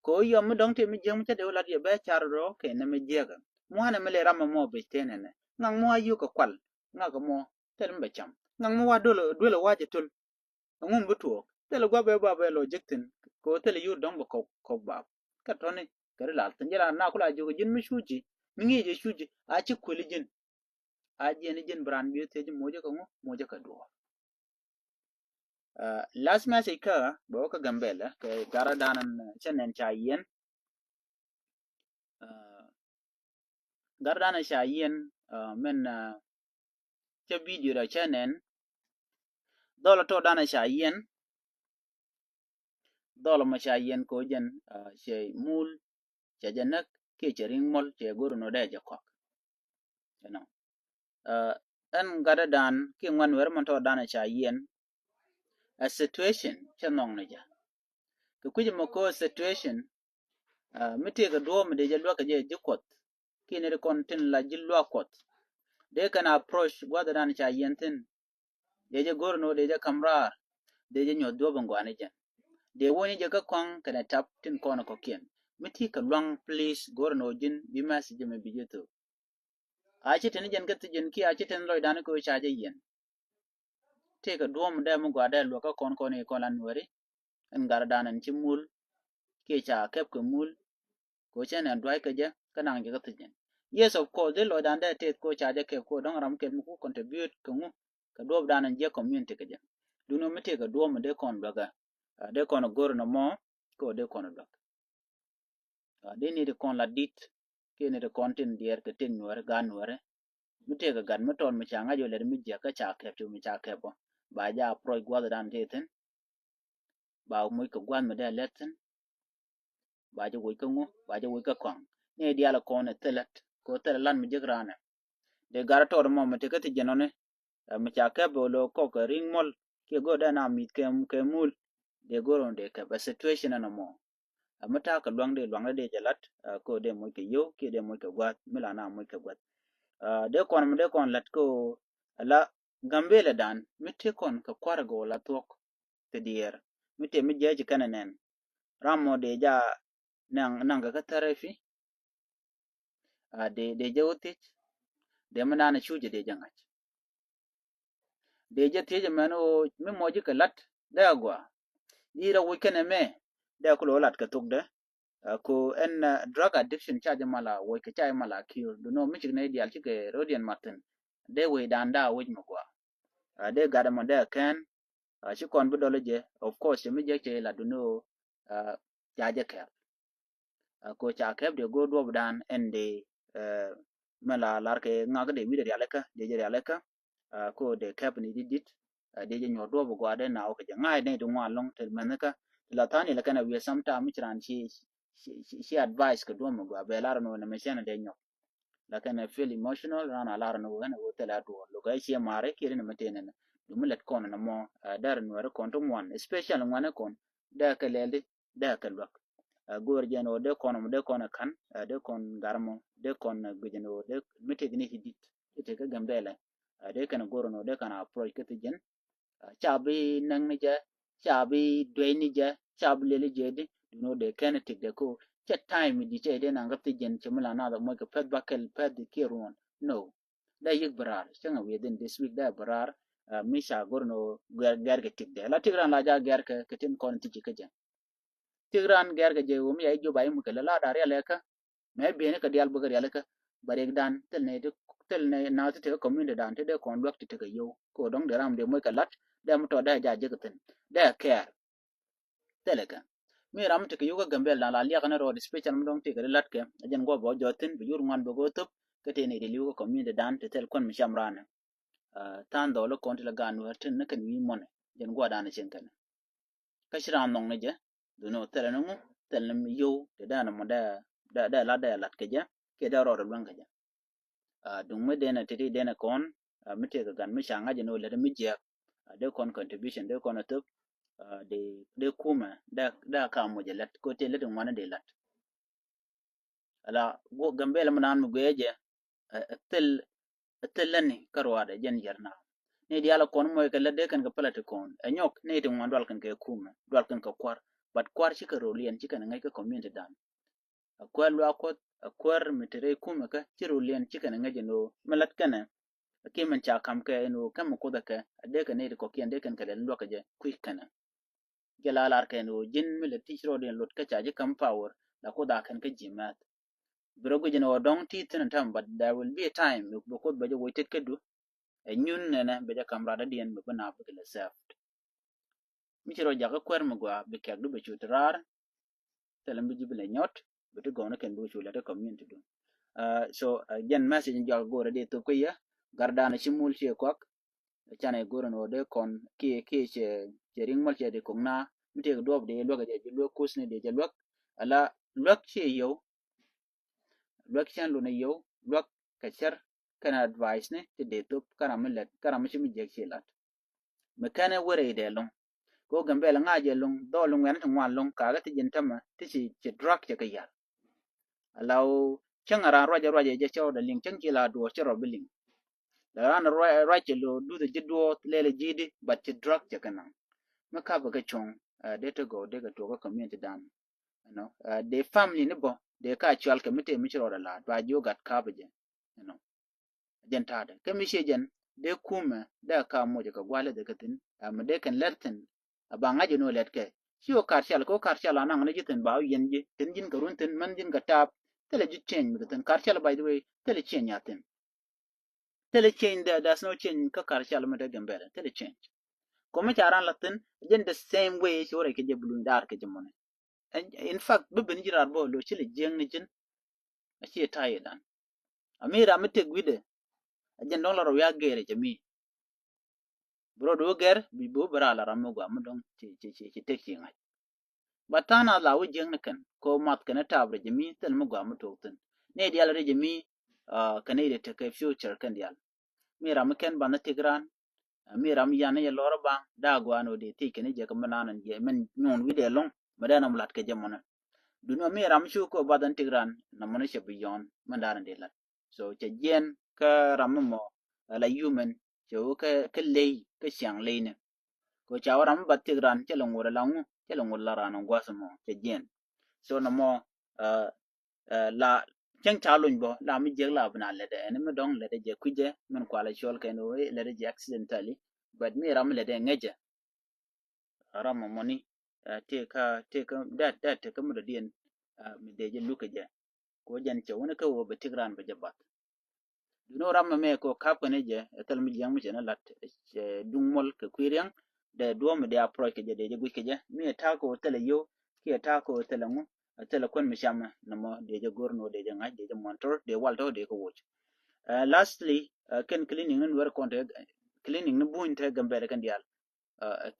Kɛ ɣöö yɔm mi dɔ̱ŋ tëë mi jiäk mi cä dee wä lat yɛ bɛ car rɔ kɛ nɛ mi jiäkä. Muanɛ mi lɛ ram mɔ bec tëë nɛnɛ. Ŋaŋ mɔ a yio̱k kɛ kual. Ŋa̱k mɔ thilɛ mi bɛ cam. Ŋaŋ mɔ wa duel, duel ɛ wa̱cɛ töl. Ɛŋu mi bi tuɔɔk? Thilɛ gua̱p bɛ bap bɛ lɔ jek thi̱n. Kɛ ɣöö thilɛ yio̱k dɔ̱ŋ bɛ kɔk, kɔk bap. Kä tɔ̱ni kɛ ri lal thi̱n jɛ la na kula jiök ji̱n mi cuci. Mi ŋi̱i̱c ɛ cuci. A ci kuëli ji̱n. A jiɛn i̱ ji̱n bi raan bi̱i̱ thiec i̱ mocä kɛ ŋu, mocä kɛ duɔ̱ɔ̱r. Ɛ, last message kä bɛ wä kä Gambɛlɛ kɛ gatdä danɔ cä nɛn ca yiɛn. Ɛ, gatdä danɔ ca yiɛn, ɛ, min, ɛ, cä video dɔ cä nɛn. Dhɔl tɔ danɔ ca yiɛn. Dhɔl mɔ ca yiɛn kɛ ɣöö jɛn, ɛ, cɛ mul, cɛ jɛ näk, kiɛ cɛ ri̱ŋ muɔl, cɛ go̱r inɔ dee jɛ kɔak. You know. Ɛ, ɛn gatdä dan kiɛ ŋuan wɛr mɔ tɔ danɔ ca yiɛn. Ɛ situation cɛ nhɔk ni jɛ. Kɛ kui̱c mɔ kɛ ɣöö situation, ɛ, mi tëëkɛ duɔ̱ɔ̱p mi dee jɛ luäk kɛ jɛ ji̱ Kuɔth. Kiɛ ni ti kɔn tin la ji̱ luäk Kuɔth. Dee kɛn approach gua̱dhɛ dan ca yiɛn thi̱n. Dee jɛ go̱r ni ɣöö dee jɛ ka̱m raar. Dee jɛ nyuɔ̱th duɔ̱ɔ̱p in gɔaa ni jɛn. Dee wä ni jɛ kä kɔaŋ kɛnɛ tap tin kɔn kɔ̱kiɛn. Mi ti kɛ luaŋ, please, go̱r ni ɣöö ji̱n bi message mi bi jɛ thok. A ci tin jɛn kä thi̱ji̱n kiɛ a ci tin lɔcdan kɛ ɣöö ca jɛ yiɛn. Tëëkɛ duɔ̱ɔ̱p mi dee mi gɔaa dee luäk kä kɔn kɔn i̱ kɔn la Nuääri. Ɛn gatdä dan ɛn ci mul kiɛ ca kɛp kɛ mul. Kɛ ɣöö cä nɛn dua̱c kɛ jɛ kä naŋ jɛ kä thi̱ji̱n. Yes, of course, dee lɔcdan dee tëëth kɛ ɣöö ca jɛ kɛp kɛ ɣöö dɔ̱ŋ ram kɛl mi ku contribute kɛ ŋu kɛ duɔ̱ɔ̱pdan ɛn jiäk community kɛ jɛ. Duundɛ mi tëëkɛ duɔ̱ɔ̱p mi dee kɔn luäkä. Ɛ, dee kɔn go̱r nɔmɔ kɛ ɣöö dee kɔn luäk. Ɛ, dee ni ti kɔn la di̱t kiɛ ni ti kɔn tin diɛɛr kɛ tin Nuääri, gaat Nuääri. Mi tëëkɛ gat mi tɔt mi ca ŋa̱c ɣöö lɛt mi jiäk kä ca kɛp, cu mi ca kɛp bä. Ba jɛ approach gua̱thdan tëë thi̱n. Ba moc kɛ gua̱th mi dee lɛt thi̱n. Ba jɛ woc kä ŋu, ba jɛ woc kä kɔaŋ. Ni diaal kɔn ɛ thilɛ, kɛ ɣöö thilɛ lat mi jek raan ɛ. Dee gat tɔt mɔ mi te kä thi̱ji̱n ɔni. Ɛ, mi ca kɛp ɛ lo̱ kɔk kɛ ri̱ŋ muɔl kiɛ go̱r dee na mi̱th kɛ, kɛ mul. Dee go̱r ɔn dee kɛp ɛ situation ɛn ɔmɔ. Ɛ, mi ta̱a̱ kɛ luaŋ dee luaŋdɛ dee jɛ lat, ɛ, kɛ ɣöö dee moc kɛ yio̱w kiɛ dee moc kɛ gua̱th mi la na moc kɛ gua̱th. Ɛ, dee kɔn mi dee kɔn lat kɛ ɣöö ala Gambɛlɛ dan mi tëë kɔn kɛ kua̱r gɔw la thuɔ̱k kɛ diɛɛr mi tëë mi jiäc kɛnɛ nɛn. Ram mɔ dee ja naŋ, naŋ kɛ kä therapy. A, dee, dee jɛ wä thiec. Dee mi naan a cuc dee jɛ ŋa̱c. Dee jɛ thiec mɛn ɣöö mi mɔ ji̱ kɛ la̱t dee a gɔaa. I̱ rɔ woc kɛnɛ mɛ dee a kulɛ wä lat kɛ thokdɛ. A, ko ɛn, a, drug addiction ca jɛ mal a woc kɛ ca jɛ mal a ki̱i̱r. Dunɔ mi cik nɛ diaal cikɛ rɔ̱diɛn mat thi̱n. Dee wecdan dee a woc mi gɔaa. A, dee gat ɛmɔ dee a kɛn. A, ci kɔn bi dɔl jɛ, of course, cɛ mi jɛ cɛ ila dunɔ, a, ca jɛ kɛp. A, ko ca kɛp dee go̱o̱r duɔpdan ɛn dee, ɛ, mɛ la lar kɛ ŋak dee wi̱dɛ rialikä, dee jɛ rialikä. A, ko dee kɛp ni dit dit. A, dee jɛ nyuɔ̱r duɔp gɔaa dee na wä kɛ jɛ ŋa̱c nɛy ti ŋuan lɔ̱ŋ ti mɛnhikä. Ti la tha̱a̱ŋ ni la kɛn a wiee sometime mi ci raan ci, ci, ci, ci advice kɛ duɔ̱m mi gɔaa bɛ lar ni wä ni mɛ cɛn dee nyɔk. Lakin ɛ feel emotional ran a lar ni wä ni wä thilɛ a duɔl luk ɛ ciɛ mari kiɛ ri ni mɛ tëë ni ni. Dumi lɛt kɔn ni mɔ ɛ dɛr nuɛri kɔn ti ŋuan, especially ŋuani kɔn dee kɛ lɛl di dee kɛ luäk. Ɛ go̱o̱r jɛn wä dee kɔn mɔ dee kɔn ɛ kan ɛ dee kɔn gar mɔ dee kɔn ɛ guic ni wä dee mi tëë ni ci dit ti tëë kɛ gɛm dee lɛ. Ɛ dee kɛn go̱o̱r ni wä dee kɛn approach kä thi jɛn. Ca bi näk ni jɛ, ca bi duey ni jɛ, ca bi lel ni jɛ di, you know, dee kɛn tik dee ko cɛ time di cɛ dee naŋ kä thi jɛn cɛ mi la nath mɔc kɛ pɛth ba kɛl pɛth di kiɛ ruɔn. No. Dee yik bi raar cäŋ a within this week dee bi raar. Mi ca go̱r ni wä gɛr gɛr kɛ tik dee la tik ran la ja gɛr kɛ kɛ tin kɔn ti ci kä jɛ. Tik ran gɛr kɛ jɛ wä mi ca i̱ joba i̱ mukɛ lɛ la da rial ɛ kä. Mɛ bieni kɛ dial bä kɛ rial kä ba riɛk dan thil ni ti thil ni na ti tekɛ community dan ti dee kɔn luäk ti tekɛ yow ko dɔŋ dee ram dee moc kɛ lat dee mi tɔ dee ja jek thin dee kɛɛr. Thilɛ kɛ mi ram ti kɛ yow kä Gambel dan la liak ni rɔɔd special mi dɔŋ ti kɛ di lat kɛ a jɛn guɔ bɛ wä jɔt thin bi yur ŋuan bɛ kɛ wä thop kä ti ni di liw kä community dan ti thil kuan mi cam ran. Than dhɔl kɔn ti la gan wɛr tin ni kɛn wi̱i̱ mɔni jɛn guɔ dan cieŋ kɛn. Kä ci raan nhɔk ni jɛ dhuni wä thilɛ ni ŋu thilɛ ni mi yow ti dee ni mɔ dee dee dee lat dee lat kɛ jɛ kiɛ dee rɔɔdɛ luäŋ kɛ jɛ. Duŋ mi dee ni titi dee ni kɔn mi tëëkɛ gan mi ca ŋa̱c ni wä lät mi jiɛk. Dee kɔn contribution dee kɔn a thop dee dee kumɛ dee dee ka muc a lät ko tëë lät ŋuani dee lät. Ala guɔ Gambel mi naan mi guiɛ jɛ ɛ thil ɛ thil lɛni kä ruaadɛ jɛn yɛr na. Ni dial kɔn mɔc kɛ lät dee kɛn kɛ pɛlɛ ti kɔn ɛ nyɔk ni ti ŋuan dual kɛn kɛ kumɛ dual kɛn kɛ kuar. But kuar cikɛ roliɛn cikɛn ŋäc kä community dan. Ɛ kuɛr luaak kuɔth ɛ kuɛr mi te rɛy kumɛ kä ci roliɛn cikɛn ŋäc ɛn ɣöö mi lat kɛnɛ. Ɛ kiɛ min ca kam kɛ ɛn ɣöö kɛmɛ kuoth ɛ kɛ ɛ dee kɛ ni ti kɔkiɛn dee kɛn kɛ lɛl luäk kɛ jɛ kui̱ kɛnɛ. Jɛ la lar kɛn ɣöö ji̱n mi lɛ thiec rɔɔdiɛn lot kä ca ji̱ käm power la kuoth a kɛn kä ji̱ mɛth. Bi rɔ guic ɛn ɣöö dɔ̱ŋ ti thi̱n ɛn täämɛ but there will be a time bɛ kuoth bɛ jɛ woc tet kädu. Ɛ nyun nɛnɛ bɛ jɛ käm radädiɛn bɛ bi naap bikɛ lɛ served. Mi ci rɔ jakä kuɛr mi gɔaa bi kɛk du bɛ cu ti raar. Thilɛ mi bi ji̱ bi lɛ nyɔt bi ti gɔwni kɛn bikɛ cu lɛ ti community du. So jɛn message in jɔak go̱o̱rɛ di thop kä yɛ. Gardan ci mul ci kuak. Canɛ go̱r ni wä dee kɔn kiɛ kiɛ cɛ cɛ riŋ mal cɛ di koŋ na mi tëëk duɔp di luäk jɛ ji̱ luäk kus ni di jɛ luäk. Ala luäk ci yio̱w. Luäk cɛn luni yio̱w luäk kɛ cär kɛn advice ni ti di thop kä ram mi lɛt kä ram mi ci mi jiɛk ci lat. Mi kɛn ɛ wärɛ idɛ loŋ. Ko Gambel ŋa̱ jɛ loŋ dhɔl loŋ wɛn ti ŋuan loŋ kakä ti jin tämɛ ti ci ci drug cɛ kɛ yar. Ala wä cäŋ a raan ruacɛ ruacɛ jɛ cɛ rɔ dɛ liŋ cäŋ ci la duɔɔr cɛ rɔ bi liŋ. La raan ruac cɛ lo duth ji̱ duɔɔth lɛl ji̱ di but ci drug cɛ kɛ naŋ. Mi kap kɛ cuɔ̱ŋ dee ti gɔw dee kɛ tuɔk kä community dan. You know, dee family ni bɔ dee ka cual kɛ mi tëë mi ci rɔ dɛ laat ba ji̱ wä gat kap jɛ. You know. Jɛn ta̱a̱dɛ kä mi ciɛ jɛn dee kumɛ dee ka moc kɛ gua̱l leth kɛ thi̱n. Ɛmɛ dee kɛn lɛr thi̱n. A ba ŋa̱c jɛ ni wä lɛt kɛ ci wä kar cal kɛ wä kar cal a naŋ ni ji̱ thi̱n ba wä yɛn ji̱ thi̱n ji̱n kɛ run thi̱n mɛn ji̱n kɛ taap. Thilɛ ji̱ change mi kɛ thi̱n kar cal by the way thilɛ change a thi̱n. Thilɛ change there, there's no change kä kar cal mi dee Gambel thilɛ change. Kɔmi ca ran la thi̱n jɛn the same way ci wä rɛy kɛ jɛ bi luny daar kɛ jɛ mɔni. In fact bi ben ji̱ raar bä lo ci lɛ jiäŋ ni ji̱n. A ci ta̱a̱ yɛ dan a mi ram mi tëk wi̱dɛ. A jɛn dɔ̱ŋ la rɔ wi̱i̱ a gɛɛr ɛ jɛ mi. Bi rɔ duɔ gɛr bi bi wä bi raa la ram mi gɔaa mi dɔ̱ŋ ci ci ci ci tek ci ŋa̱c. Ba tha̱a̱n a la wä jiäk ni kɛn ko math kɛn taap rɛ jɛ mi thil mi gɔaa mi tuɔk thi̱n ni dial rɛ jɛ mi. Kɛn i̱ rɛ tekɛ future kɛn dial. Mi ram mi kɛn banɛ tik ran mi ram yan ni yɛ lɔr baŋ daa gɔaa ni wä dee thiec kɛn i̱ jɛ kɛ mi naan jɛ min nyuun wi̱dɛ lɔŋ mi dee nɔm lat kɛ jɛ mɔnɛ. Duni mi ram mi cu kɛ bath ɛn tik ran nɔmɔ ni cɛ bi yɔn mi daa ni dee lat. So cɛ jiɛn kä ram mi mɔ ala human cɛ wä kä ley kä ciaŋ ley ni. Ko ca wä ram mi bath tik ran cɛ lɛ ŋuɔt ala ŋu cɛ lɛ ŋuɔt la ran ŋuath mɔ cɛ jiɛn. So nɔmɔ la cäŋ ca lony bɔ la mi jiɛk la bi na lɛtɛ ɛn mi dɔŋ lɛtɛ jɛ kui̱cɛ min kualɛ cuɔl kɛn wä lɛtɛ jɛ accidentally. But mi ram mi lɛtɛ ŋäcɛ. Ram mɔ mɔni tëë kä tëë kä dat dat tëë kä mi dɔ̱diɛn. Mi dee jɛ luk kɛ jɛ ko jɛn cɛ wuni kä wä bɛ tik ran bɛ jɛ bath. Duni wä ram mɛ mɛ ko kap kɛn jɛ ɛ thil mi jiɛŋ mi cɛ ni lat. Cɛ duŋ mɔl kɛ kui̱ riɛŋ dee duɔ̱ɔ̱m mi dee approach kɛ jɛ dee jɛ guic kɛ jɛ mi ɛ ta̱a̱ ko thilɛ yio̱w kiɛ ta̱a̱ ko thilɛ ŋu. Thilɛ kuän mi camɛ nɔmɔ dee jɛ go̱r ni wä dee jɛ ŋa̱c dee jɛ monitor dee wal tɔ̱ dee kɛ woc. Lastly kɛn clinic ni nuɛr kɔn te clinic ni buny te Gambel kɛn diaal.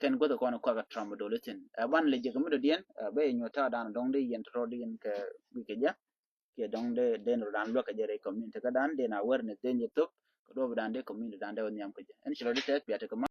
Kɛn guäth kɔn kuak a tramadol ithin. Ɛ ban lɛ jek mi dɔ̱diɛn bɛ yɛ nyuɔ̱th ta̱a̱ dan dɔ̱ŋ di yɛn tɔ̱tɔ̱ di yɛn kɛ guic kɛ jɛ. Kiɛ dɔ̱ŋ di den rɔ dan luäk kɛ jɛ rɛy community kä dan den awareness den jɛ thop kɛ duɔ̱p dan di community dan dee wä nhiam kɛ jɛ. Ɛn ci rɔ di tɛth bia tekɛ ma